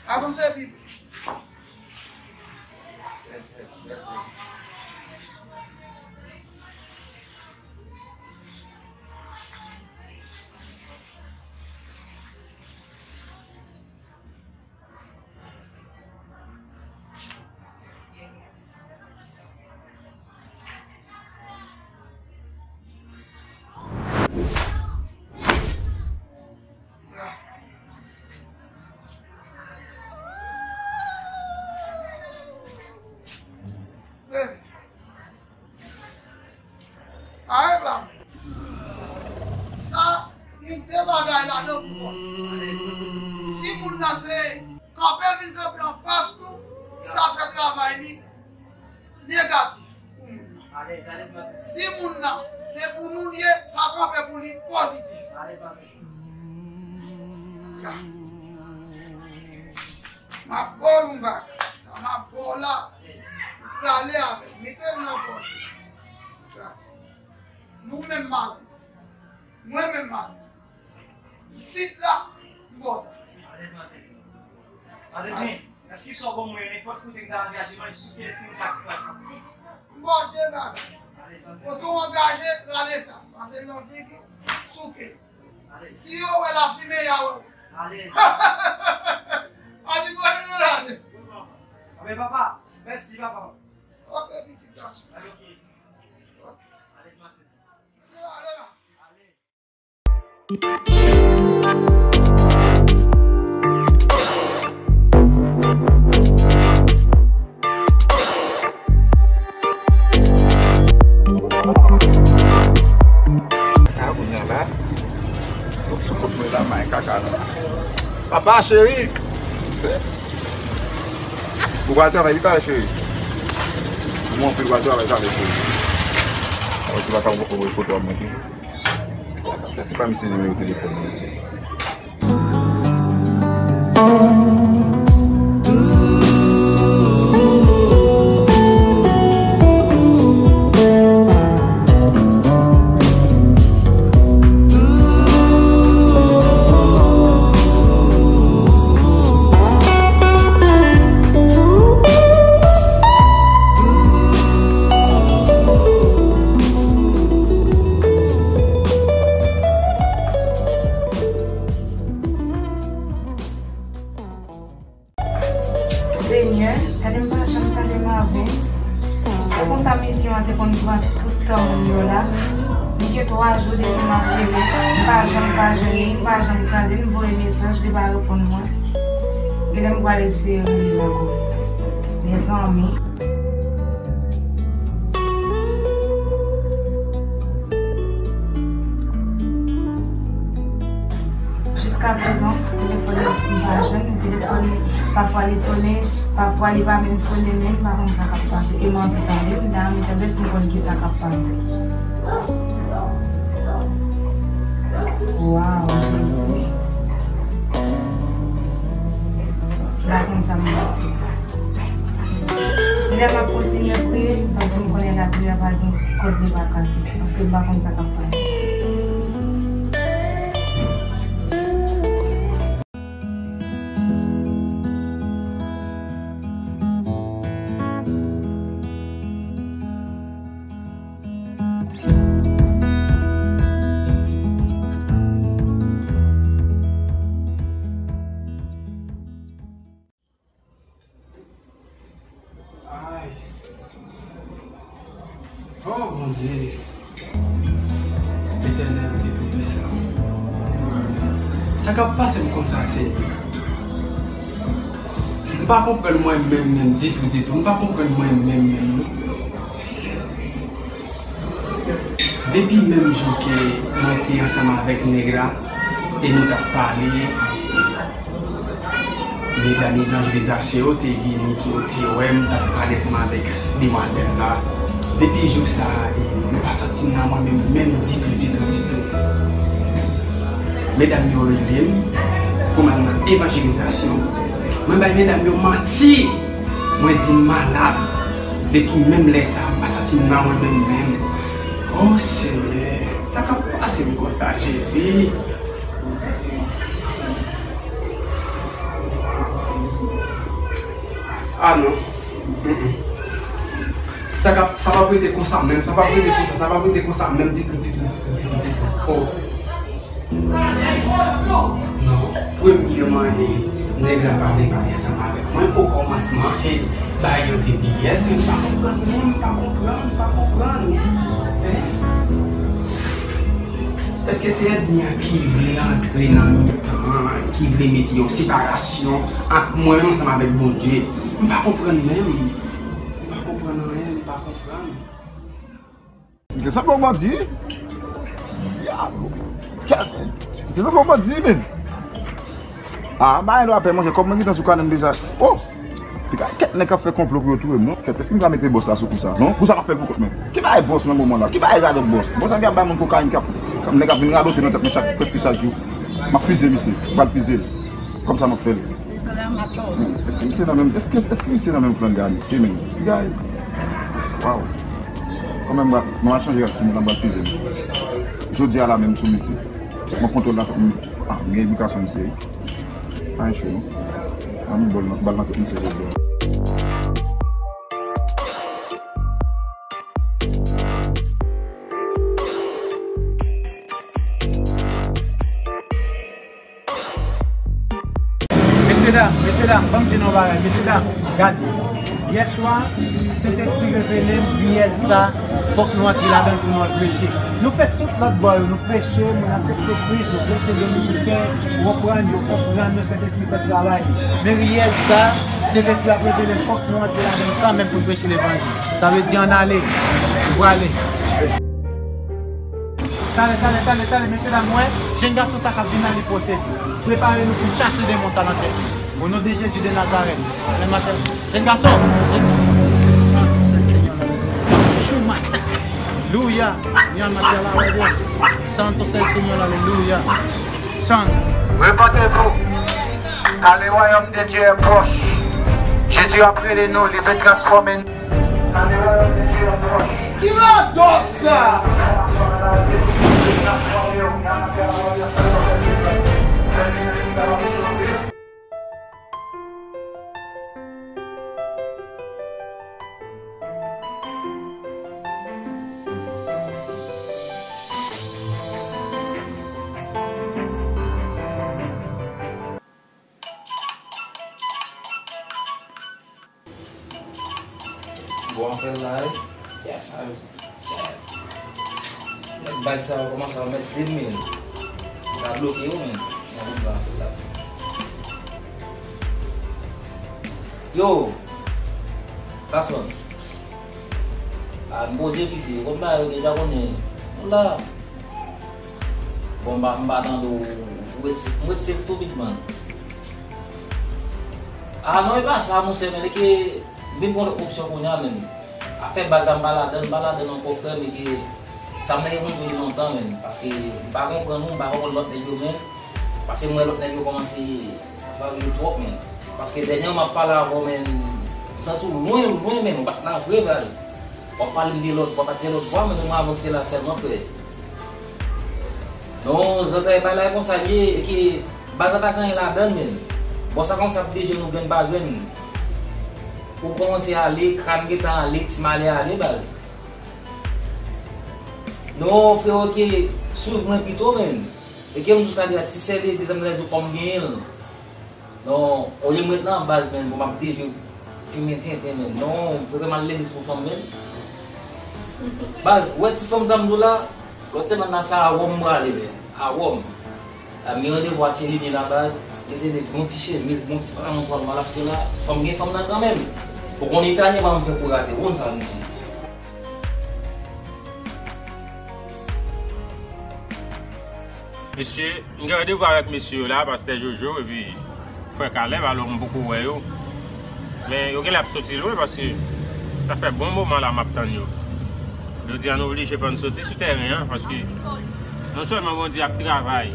Avanse pi plis. Prese, prese. Arèt la. Sa, gen de bagay ladan pou kò. Si moun nan se kanpe l vin kanpe anfas nou, sa fè travay li negatif pou moun nan. Si moun nan se pou nou l ye, sa kanpe pou li pozitif. Ya. M ap ba w yon bagay. Sa m ap ba w la, ou prale avè l. Mete l nan pòch ou. Nou menm Mazisi. Mwen menm Mazisi. Isit la, m ba w sa. Alèz, Mazisi. Mazisi, èske sa w ban mwen, nenpòt kote m ta angaje manje sou kenz, kenz, kat san, Mazisi? M ba w de bagay. Alèz, Mazisi. Kote w angaje, rale sa. Pase l nan figi w, souke. Si yo wè lafimen, y a wè w. Alèz. Pase m pa vin nan lane. Anben papa, mèsi papa. Ok, pitit gason. Ok. Ok. Alèz, Mazisi. Mete ale, Mazisi. Kaka kounye a la. Sou kot mwen la, may kaka non. Papa cheri. Se Ou pral travay wi talè cheri. Mwen anpil pral travay talè cheri. Avan ti papa poko voye foto a mwen toujou. Kèsi pa misye nimewo telefòn mwen mesye. Senyè, gade m pa janm tande Marvens. Se konsa misyon an te konn pran tout tan moun yo la. M gen twa jou depi m ap rele, m pa janm pa jwenn li, m pa janm tande l, m voye mesaj, li pa reponn mwen. Genlè m pral eseye rele l ankò. Mezanmi. Jiskaprezan, telefòn nan, m pa jwenn li, telefòn li, pafwa li sone, pafwa li pa menm sone, men m pa konn sa k ap pase. E m anvi tande, m ta renmen tande pou m konn ki sa k ap pase. Waw, Jezi. M pa konn sa m ap fè. Lè m ap kontinye priye, paske m konnen lapriyè pa gen kòd li pa kase, paske m pa konn sa k ap pase. Ay. Oh, Bondye. Letènèl, di pou ki sa. Sa k ap pase m konsa, Senyè? M pa konprann mwen menm, menm, ditou, ditou. M pa konprann mwen menm, menm, non. Depi menm jou ke mwen te ansanm avèk nèg la, e nou t ap pale, e medam evanjelizasyon yo te vini, ke yo te wè m t ap pale ansanm avèk demwazèl la. Depi jou sa a, e m pa santi m nan mwen menm, menm ditou, ditou, ditou. Medam yo rele m pou m al nan evanjelizasyon. Mwen bay medam yo manti. Mwen di m malad. Depi menm lè sa a, m pa santi m nan mwen menm menm. O Senyè, sa k ap pase m konsa, Jezi? Ah non. Mm-mm. Sa k ap, sa p ap rete konsa menm, sa p ap rete konsa, sa p ap rete konsa menm ditou, ditou, ditou, ditou, ditou. Oh. Non, premyèman, e, nèg la pa vle pale ansanm avèk mwen. Okòmansman, e, bagay yo te pi yès, men m pa konprann, non, m pa konprann, m pa konprann. Hein? Èske se ènmi an ki vle antre nan mitan an, ki vle mete yon separasyon ant mwen menm ansanm avèk Bondye? M pa konprann menm. M pa konprann anyen, m pa konprann. Misye sanble yon bandi. Dyab. Kèt. Misye sanble yon bandi, menm. Ah, bagay nou apè, monchè, kòb mwen gentan sou kanè m deja. Oh! Piga kèt nèg k ap fè konplo pou yo touye m, non? Kèt, èske m ka mete bòs la sou kou sa? Non? Kou sa m ap fè l pou kont mwen. Ki bagay bòs nan moman la? Ki bagay radòt bòs? Bòs la ki ap bay moun kokayin, k ap, k ap, nèg ap vin radote nan tèt mwen chak, prèske chak jou. M ap fize misye. M pral fize l. Kòm sa m ap fè l. Èske misye nan menm, èske, èske misye nan menm plan de a misye menm? Gay. Waw. Kanmenm, m ap, m ap chanje rad sou moun nan, m ap fize misye. Jodi a la menm sou misye. M ap kontwole la, m, ah, m gen edikasyon misye wi. Pa gen cho non. Ann bòl nan, bal nan tèt misye jodi a. Mesye dam, mesye dam, ban m di nou yon bagay, mesye dam, gade. Yèswa, Sentespri revele m, riyèl sa, fòk nou antre ladan l pou nou al preche. Nou fè tout lòt bò yo, nou preche, moun aksepte Kris, nou preche Dominiken, ou konprann, yo konprann nou, Sentespri fè travay li. Men riyèl sa, Sentespri ap revele l, fòk nou antre ladan l kanmenm pou n preche levanjil. Sa vle di ann ale, nou prale. Talè, talè, talè, talè, mesye dam, mwen, jèn gason sa k ap vin la, li posede. Prepare nou pou n chache demon sa nan tèt li. O non de Jezi de Nazarèt. Jèn gason. Chou masak. Louya. Mi alma te alabado. Santo es el Señor, alelouya. Santo. Repentez-vous, car le royaume de Dieu est proche. Jezi ap rele nou, li vle transfòme nou. Car le royaume de Dieu est proche. Ki radòt sa? Bon, apèl la, wi. Yes, I was. Nèg baz sa yo kòmanse a mèt de mil. Yo ta bloke yo, men. Nan bout la, apèl la. Yo! Sa sòn. A, m poze piti. Konn bagay yo deja konnen. Nou la. Bon, m pa, m pa tande w. Ou ret, m ret safe tou, big man. A non, e pa sa, monchè, men, e ke m vin pran lòt opsyon kounye a, men. Afè baz la, m pa ladann, m pa ladann ankò, frè m, e ke sa m te gen pou m di w li lontan, men. Paske m pa konprann ou, m pa konprann lòt nèg yo, men. Paske m wè lòt nèg yo kòmanse ap varye twòp, men. Paske dènyèman m ap pale avè w, men, m santi w lwen, lwen, men, ou pa t la vre, baz. W ap pale m de lòt, w ap pale de lòt bò, men mwen avè w ki te la sèlman, frè. Non, zantray pa la konsa l ye, e ke baz la pa gen anyen ladann, men. Bò sa kòmanse ap deje nou grenn pa grenn. Ou kòmanse ale, kran gentan ale, ti malè ale, baz. Non, frè, e ke swiv mwen pito, men. E ke m di w sa deja, ti sè legliz la, m ta di w fò m genyen l. Non, olye m ret nan baz, men, bon, m ap deje fimen tenten, men. Non, m prefere m al legliz pou fanm, men. Baz, ou wè ti fanm sa m di w la, lòt semèn la, se a Wòm m prale, men. A Wòm. A, m gen randevou ak Tchelini la, baz. Mesye, de bon ti chemiz, bon ti pantalon twal m al achte la. Fò m gen fanm nan kanmenm. Ou konn Italyen pa janm fè kou rate, ou konn sa, mesye. Mesye, m gen randevou avèk mesye yo la, pastè Jojo epi frè Caleb, alò m poko wè yo. Men yo genlè ap soti lwen paske sa fè bon moman la m ap tann yo. Jodi a nou oblije fò n soti sou tèren an paske non sèlman Bondye ap travay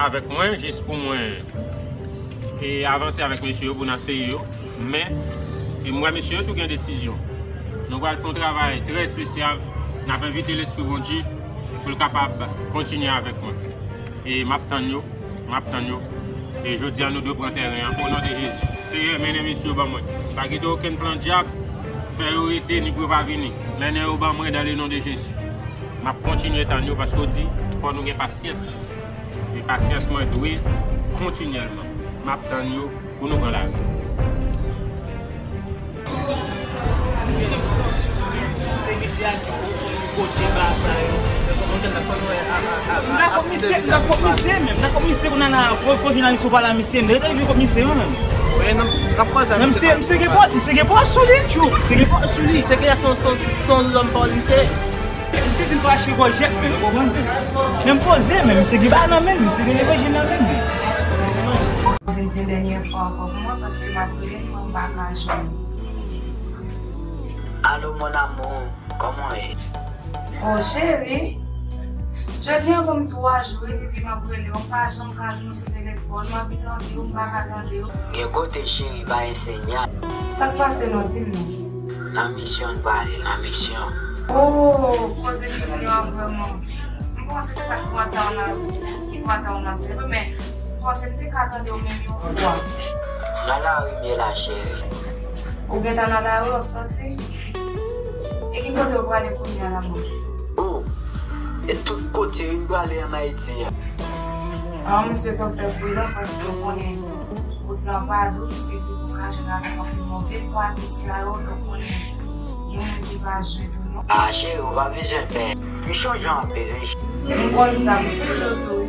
avèk mwen jis pou mwen e avanse avèk mesye yo pou n aseye yo. Men, e m wè mesye yo tou gen desizyon. Nou pral fè yon travay trè espesyal. N ap envite Lespri Bondye pou l kapab kontinye avèk mwen. E m ap tann yo, m ap tann yo. E jodi a, nou dwe pran tèren an, o non de Jezi. Seyè, mennen mesye yo ban mwen. Pa kite okenn plan dyab fè yo rete ni pou yo pa vini. Mennen yo ban mwen, dans le nom de Jésus. M ap kontinye tann yo, paske w di, fò nou gen pasyans. E pasyans mwen dwe kontinyèlman. M ap tann yo pou nou pran lari. M dakò misye, m dakò misye menm, m dakò misye kounye a la, fò, fò jounalis ou pale a misye, m rete vin kot misye yo menm. Men misye, misye gen pòs, misye gen pòs sou li, tchou, misye gen pòs sou li. Se ke se yon, se yon, se yon lòm pawòl misye. Misye di l pa achte gòjèt, men, ou konprann? Men m poze, men misye gen bagay nan men l, misye gen levanjil nan men l. Vin di l dènyè fwa ankò pou mwen, paske m ap rele l, mwen m pa ka jwenn. Allô, mon amour, comment est? Oh, cheri, jodi a ban m twa jou, wi, depi m ap rele w, m pa janm ka jwenn w sou telefòn, m anvi tande w, m pa ka tande w. Gen kote, cheri, pa gen siyal. Sa k pase non, di m non. Nan misyon n prale, nan misyon. Oh, koze misyon an vrèman. M panse se sa k pran tan w nan, ki pran tan w nan sèvo, men m panse m te ka tande w menm yon fwa. Nan lari m ye la, cheri. Ou gentan nan lari, w ap soti? E ki kote w prale kounye a la, mwen? Oh, e tout kote wi m prale ann Ayiti a. Ah, m swete w fè pridan paske w konnen wout lan pa dous, epi tou Mache avèk anpil move pwa, tout sa yo, donk konnen gen moun ki pa jwenn ou non. Ah, cheri, ou pa bezwen pè. M chonje anpil, wi. M konn sa, m sonje w tou, wi.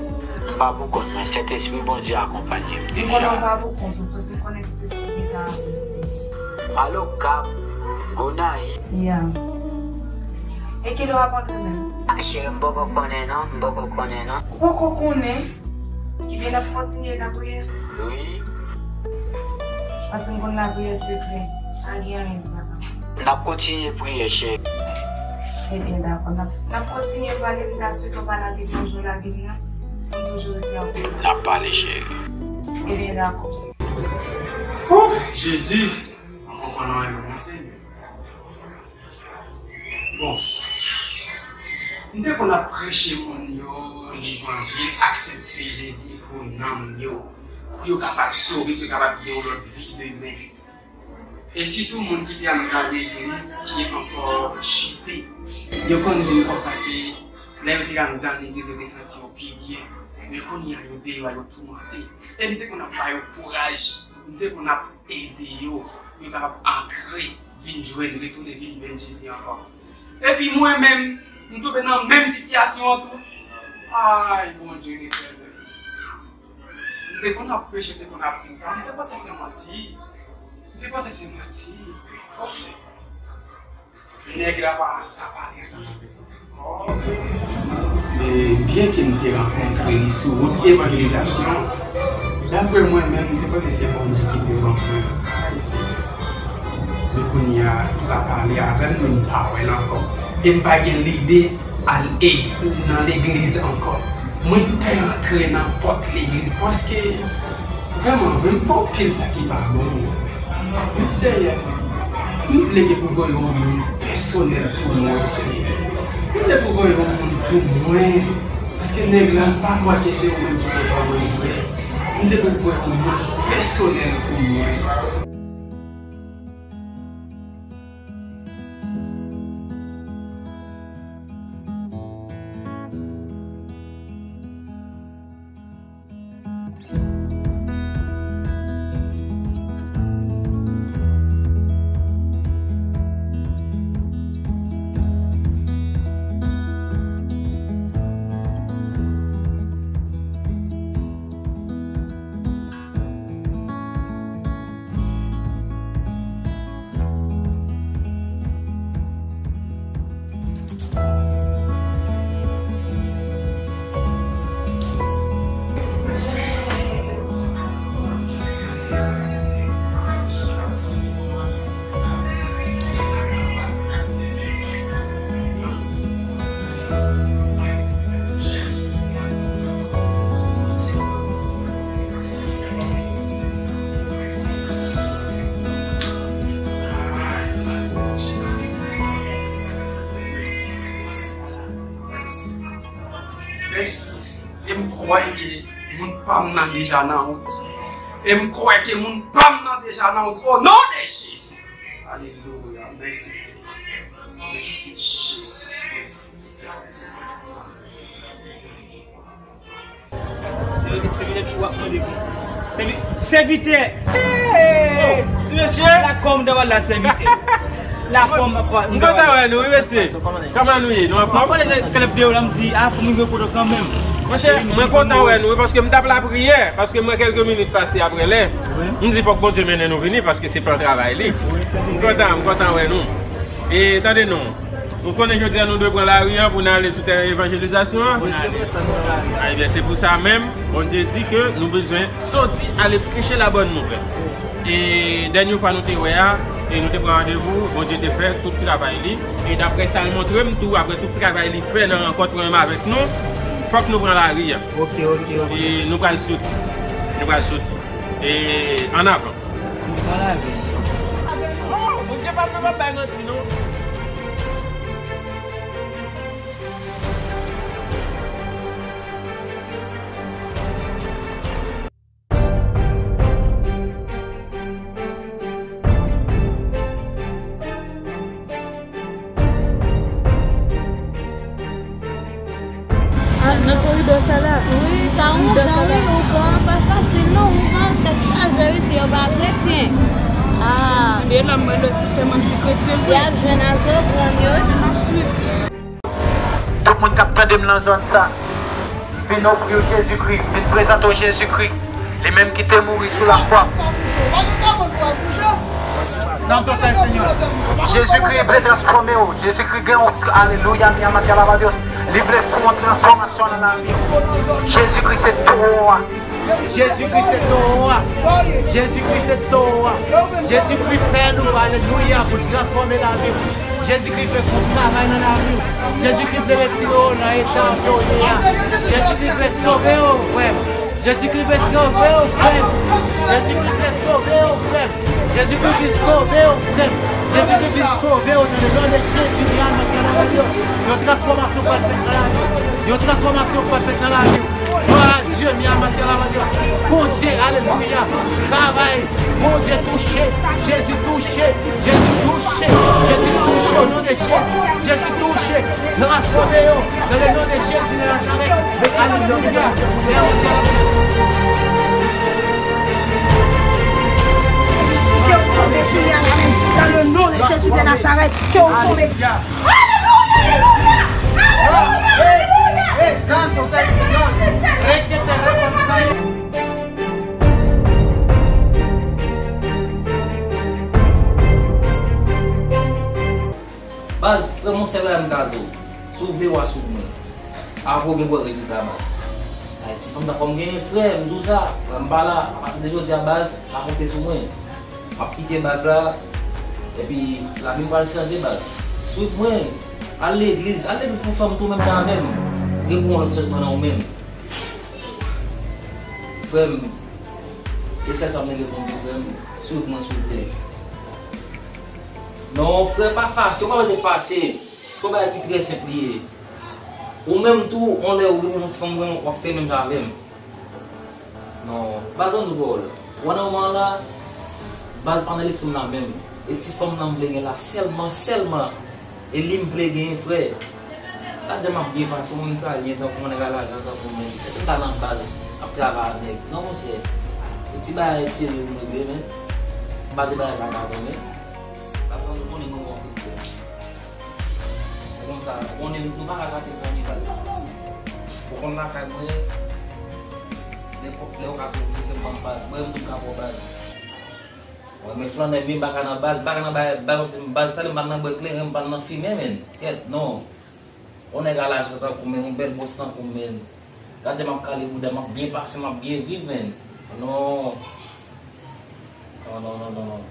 M pa pou kont mwen, Sentespri Bondye akonpanye m. M konnen w pa pou kont ou, paske m konnen Sentespri Bondye ka avè w. Pale Okap, Gonayiv. Ya. E kilè w ap antre menm? Ah, cheri, m poko konnen non, m poko konnen non. Ou poko konnen? Ebyen, n ap kontinye nan priyè? Wi. Paske m konn lapriyè sekrè. Pa gen anyen sa. N ap kontinye priye, cheri. Ebyen, dakò. N ap, n ap kontinye pale, m ta swete w pa lage m jan w lage m nan. M toujou di ankò. N ap pale, cheri. Ebyen, dakò. Ouh, Jezi! Mwen konprann anyen, mwen, Senyè. Bon, m te konn ap preche moun yo levanjil, aksepte Jezi pou nanm yo, pou yo kapab sove, pou yo kapab gen yon lòt vi demen. E sitou moun ki te anndan legliz ki ankò chite. Yo konn di m konsa ke lè yo te anndan legliz, yo te santi yo pi byen. Men kounye a, yo deyò a, yo toumante. E m te konn ap ba yo kouraj. M te konn ap ede yo pou yo kapab antre, vin jwenn, retounen vin jwenn Jezi ankò. Epi mwen menm, m tonbe nan menm sitiyasyon an tou. Ay, Bondye Letènèl. M te konn ap preche, m te konn ap di m sa, m te panse se manti. M te panse se manti. Kòmsi. Nèg la pa ta pale ansanm avèk mwen ankò. E byenke m te rankontre li sou wout evanjelizasyon, daprè mwen menm, m te panse se Bondye ki devan mwen. Ay, Senyè. Men kounye a, li pa pale avè m, men m pa wè l ankò. E m pa gen lide al e-, nan legliz ankò. Mwen pè antre nan pòt legliz paske vrèman, vrèman, fè anpil sa ki pa bon. Men Senyè, m vle ke pou voye yon moun pèsonèl pou mwen, Senyè. M vle pou voye yon moun pou mwen. Paske nèg la, m pa kwè ke se ou menm ki te pran mwen vre. M vle pou voye yon moun pèsonèl pou mwen. Mèsi. E m kwè ke moun pa m nan deja nan wout. E m kwè ke moun pa m nan deja nan wout. O non de Jezi. Alelouya. Mèsi, Senyè. Mèsi, Jezi. Mèsi. Se, se, se, w ap mande pou. Sèvi-, sèvitè! Hey! Oh, ti mesye! La kòm de la sèvitè. La kòm, m kontan wè nou, wi, mesye. Kòman nou ye? Nou anfòm? Mwen pale de klèb de yo la, m di, a, fò m rive kote kanmenm. Monchè, mwen kontan wè nou, wi, paske m t ap lapriyè, paske m wè kèlke minit pase apre lè. Wi. M di, fòk Bondye mennen nou vini, paske se plan travay li. Wi, se vre. M kontan, m kontan wè nou. E tande non. Nou konnen jodi a nou dwe pran lari a pou n ale sou tèren evanjelizasyon an. Pou n ale. A, ebyen, se pou sa menm, Bondye di ke nou bezwen soti ale preche labòn nouvèl. E dènye fwa nou te wè a, e nou te pran randevou, Bondye te fè tout travay li. E daprè sa l montre m tou, apre tout travay li fè nan rankont mwen menm avèk nou, fòk nou pran lari a. Ok, ok, ok. E nou pral soti. Nou pral soti. E ann avan. Nan lavi. Oh, Bondye pa p ap bay manti, non. Ah, nan koridò sa la. Wi, sa koridò sa la. Wi, ougan, wi, ougan pa fasil non, ougan, tè Chaje wi, si yo pa kretyen. Ah. Tande la, m mande si se mwen ki kretyen vre. Y ap jwenn a zogrann yo. Tout moun k ap tande m nan zòn sa, m vin ofri w Jezikri, m vin prezante w Jezikri, li menm ki te mouri sou lakwa. Santo es el Señor. Jezikri vle transfòme w. Jezikri gen yon, alelouya, mi alma te alaba Dios. Li vle fè yon transfòmasyon nan lavi w. Jezikri se towo a. Jezikri se towo a. Jezikri se towo a. Jezikri fè nou, alelouya, pou l transfòme lavi w. Jezikri vle fè yon travay nan lavi w. Jezikri vle retire w nan eta w ye a. Jezikri vle sove w, frè m. Jezikri vle sove w, frè m. Jezikri vle sove w, frè m. Jezikri vin sove w, frè m. Jezikri vin sove w nan le non de Jezi, mi alma te alaba Dios. Yon transfòmasyon pral fèt nan lavi w. Yon transfòmasyon pral fèt nan lavi w. Glwa a Dye, mi alma te alaba Dios. Bondye, alelouya. Travay. Bondye touche. Jezi touche. Jezi touche. Jezi touche o non de Jezi. Jezi touche. Transfòme yo. Nan le non de Jezi de Nazarèt. Alelouya. Ke w tonbe kounye a la menm. Dans le nom de Jésus de Nazareth, ke w tonbe. Alelouya, alelouya, alelouya, alelouya. Santo es el Señor. Rekete rekonsaye. Baz, frè m, yon sèl bagay m ka di w. Si w vle w a swiv mwen. Apre w gen pou w wè rezilta, baz. Ay, ti fanm sa fò m genyen, frè, m di w sa. Frè m pa la. Apati de jodi a, baz, pa konte sou mwen. M ap kite baz la. Epi lavi m pral chanje, baz. Swiv mwen. Al legliz. Al legliz pou fanm tou menm jan avè m. Gen pou yon lòt sèlman nan ou menm. Frè m, se sèl sa m te gen pou m di, frè m. Swiv mwen, silvouplè. Non, frè, pa fache. Ou pa bezwen fache. Se yon bagay ki trè senp li ye. Ou menm tou, yon lè ou renmen yon ti fanm, ou renmen, w ap fè menm jan avè m. Non, baz, ban m di w pawòl. Ou wè nan moman an la, baz, pa nan lespri m la menm. E ti fanm nan m vle gen la sèlman, sèlman. E li m vle genyen, frè. Gad jan m ap byen pase, yon Italyen tankou mwen, nèg a lajan tankou mwen. Èske m ta nan baz ap travay ak nèg? Non, monchè. E ti bagay serye pou m regle, men. Baz, e bagay vagabon, men. Paske nou konnen mwen bon anpil, frè. Ou konn sa, ou konnen nou pa ka rate zanmi, baz. Ou konn lakay mwen, nenpòt lè ou ka tou di ke m pa nan baz. Mwen menm tou m ka pran baz. Mwen, men flannè, men m pa ka nan baz, m pa ka nan bay, bay, konn di m baz, talè m pa nan bwè kleren, m pa nan fimen, men. Kèt, non. Yon nèg a lajan tankou m, men, yon bèl bòs tankou m, men. Gad jan m ap kale bouda m, m ap byen pase, m ap byen viv, men. Non. Non, non, non, non, non.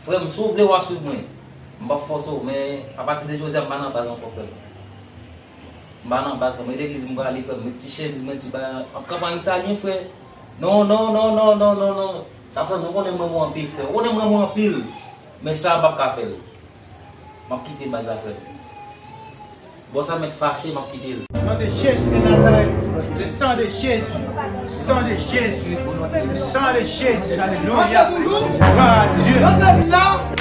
Frè m, si w vle, w a swiv mwen. M p ap fòse w, men apati de jodi a, m pa nan baz ankò, frè m. M pa nan baz, frè m. E legliz m prale, frè m. Met ti chemiz mwen, ti bagay. M ap kanpe an italyen, frè. Non, non, non. Sa, sa, nou konnen m renmen w anpil, frè. Ou konnen m renmen w anpil. Men sa, m p ap ka fè l. M ap kite baz la, frè m. Bòs la mèt fache, m ap kite l. Au nom de Jésus de Nazareth, le sang de Jésus, sang de Jésus, sang de Jésus, alléluia. Gloire à Dieu.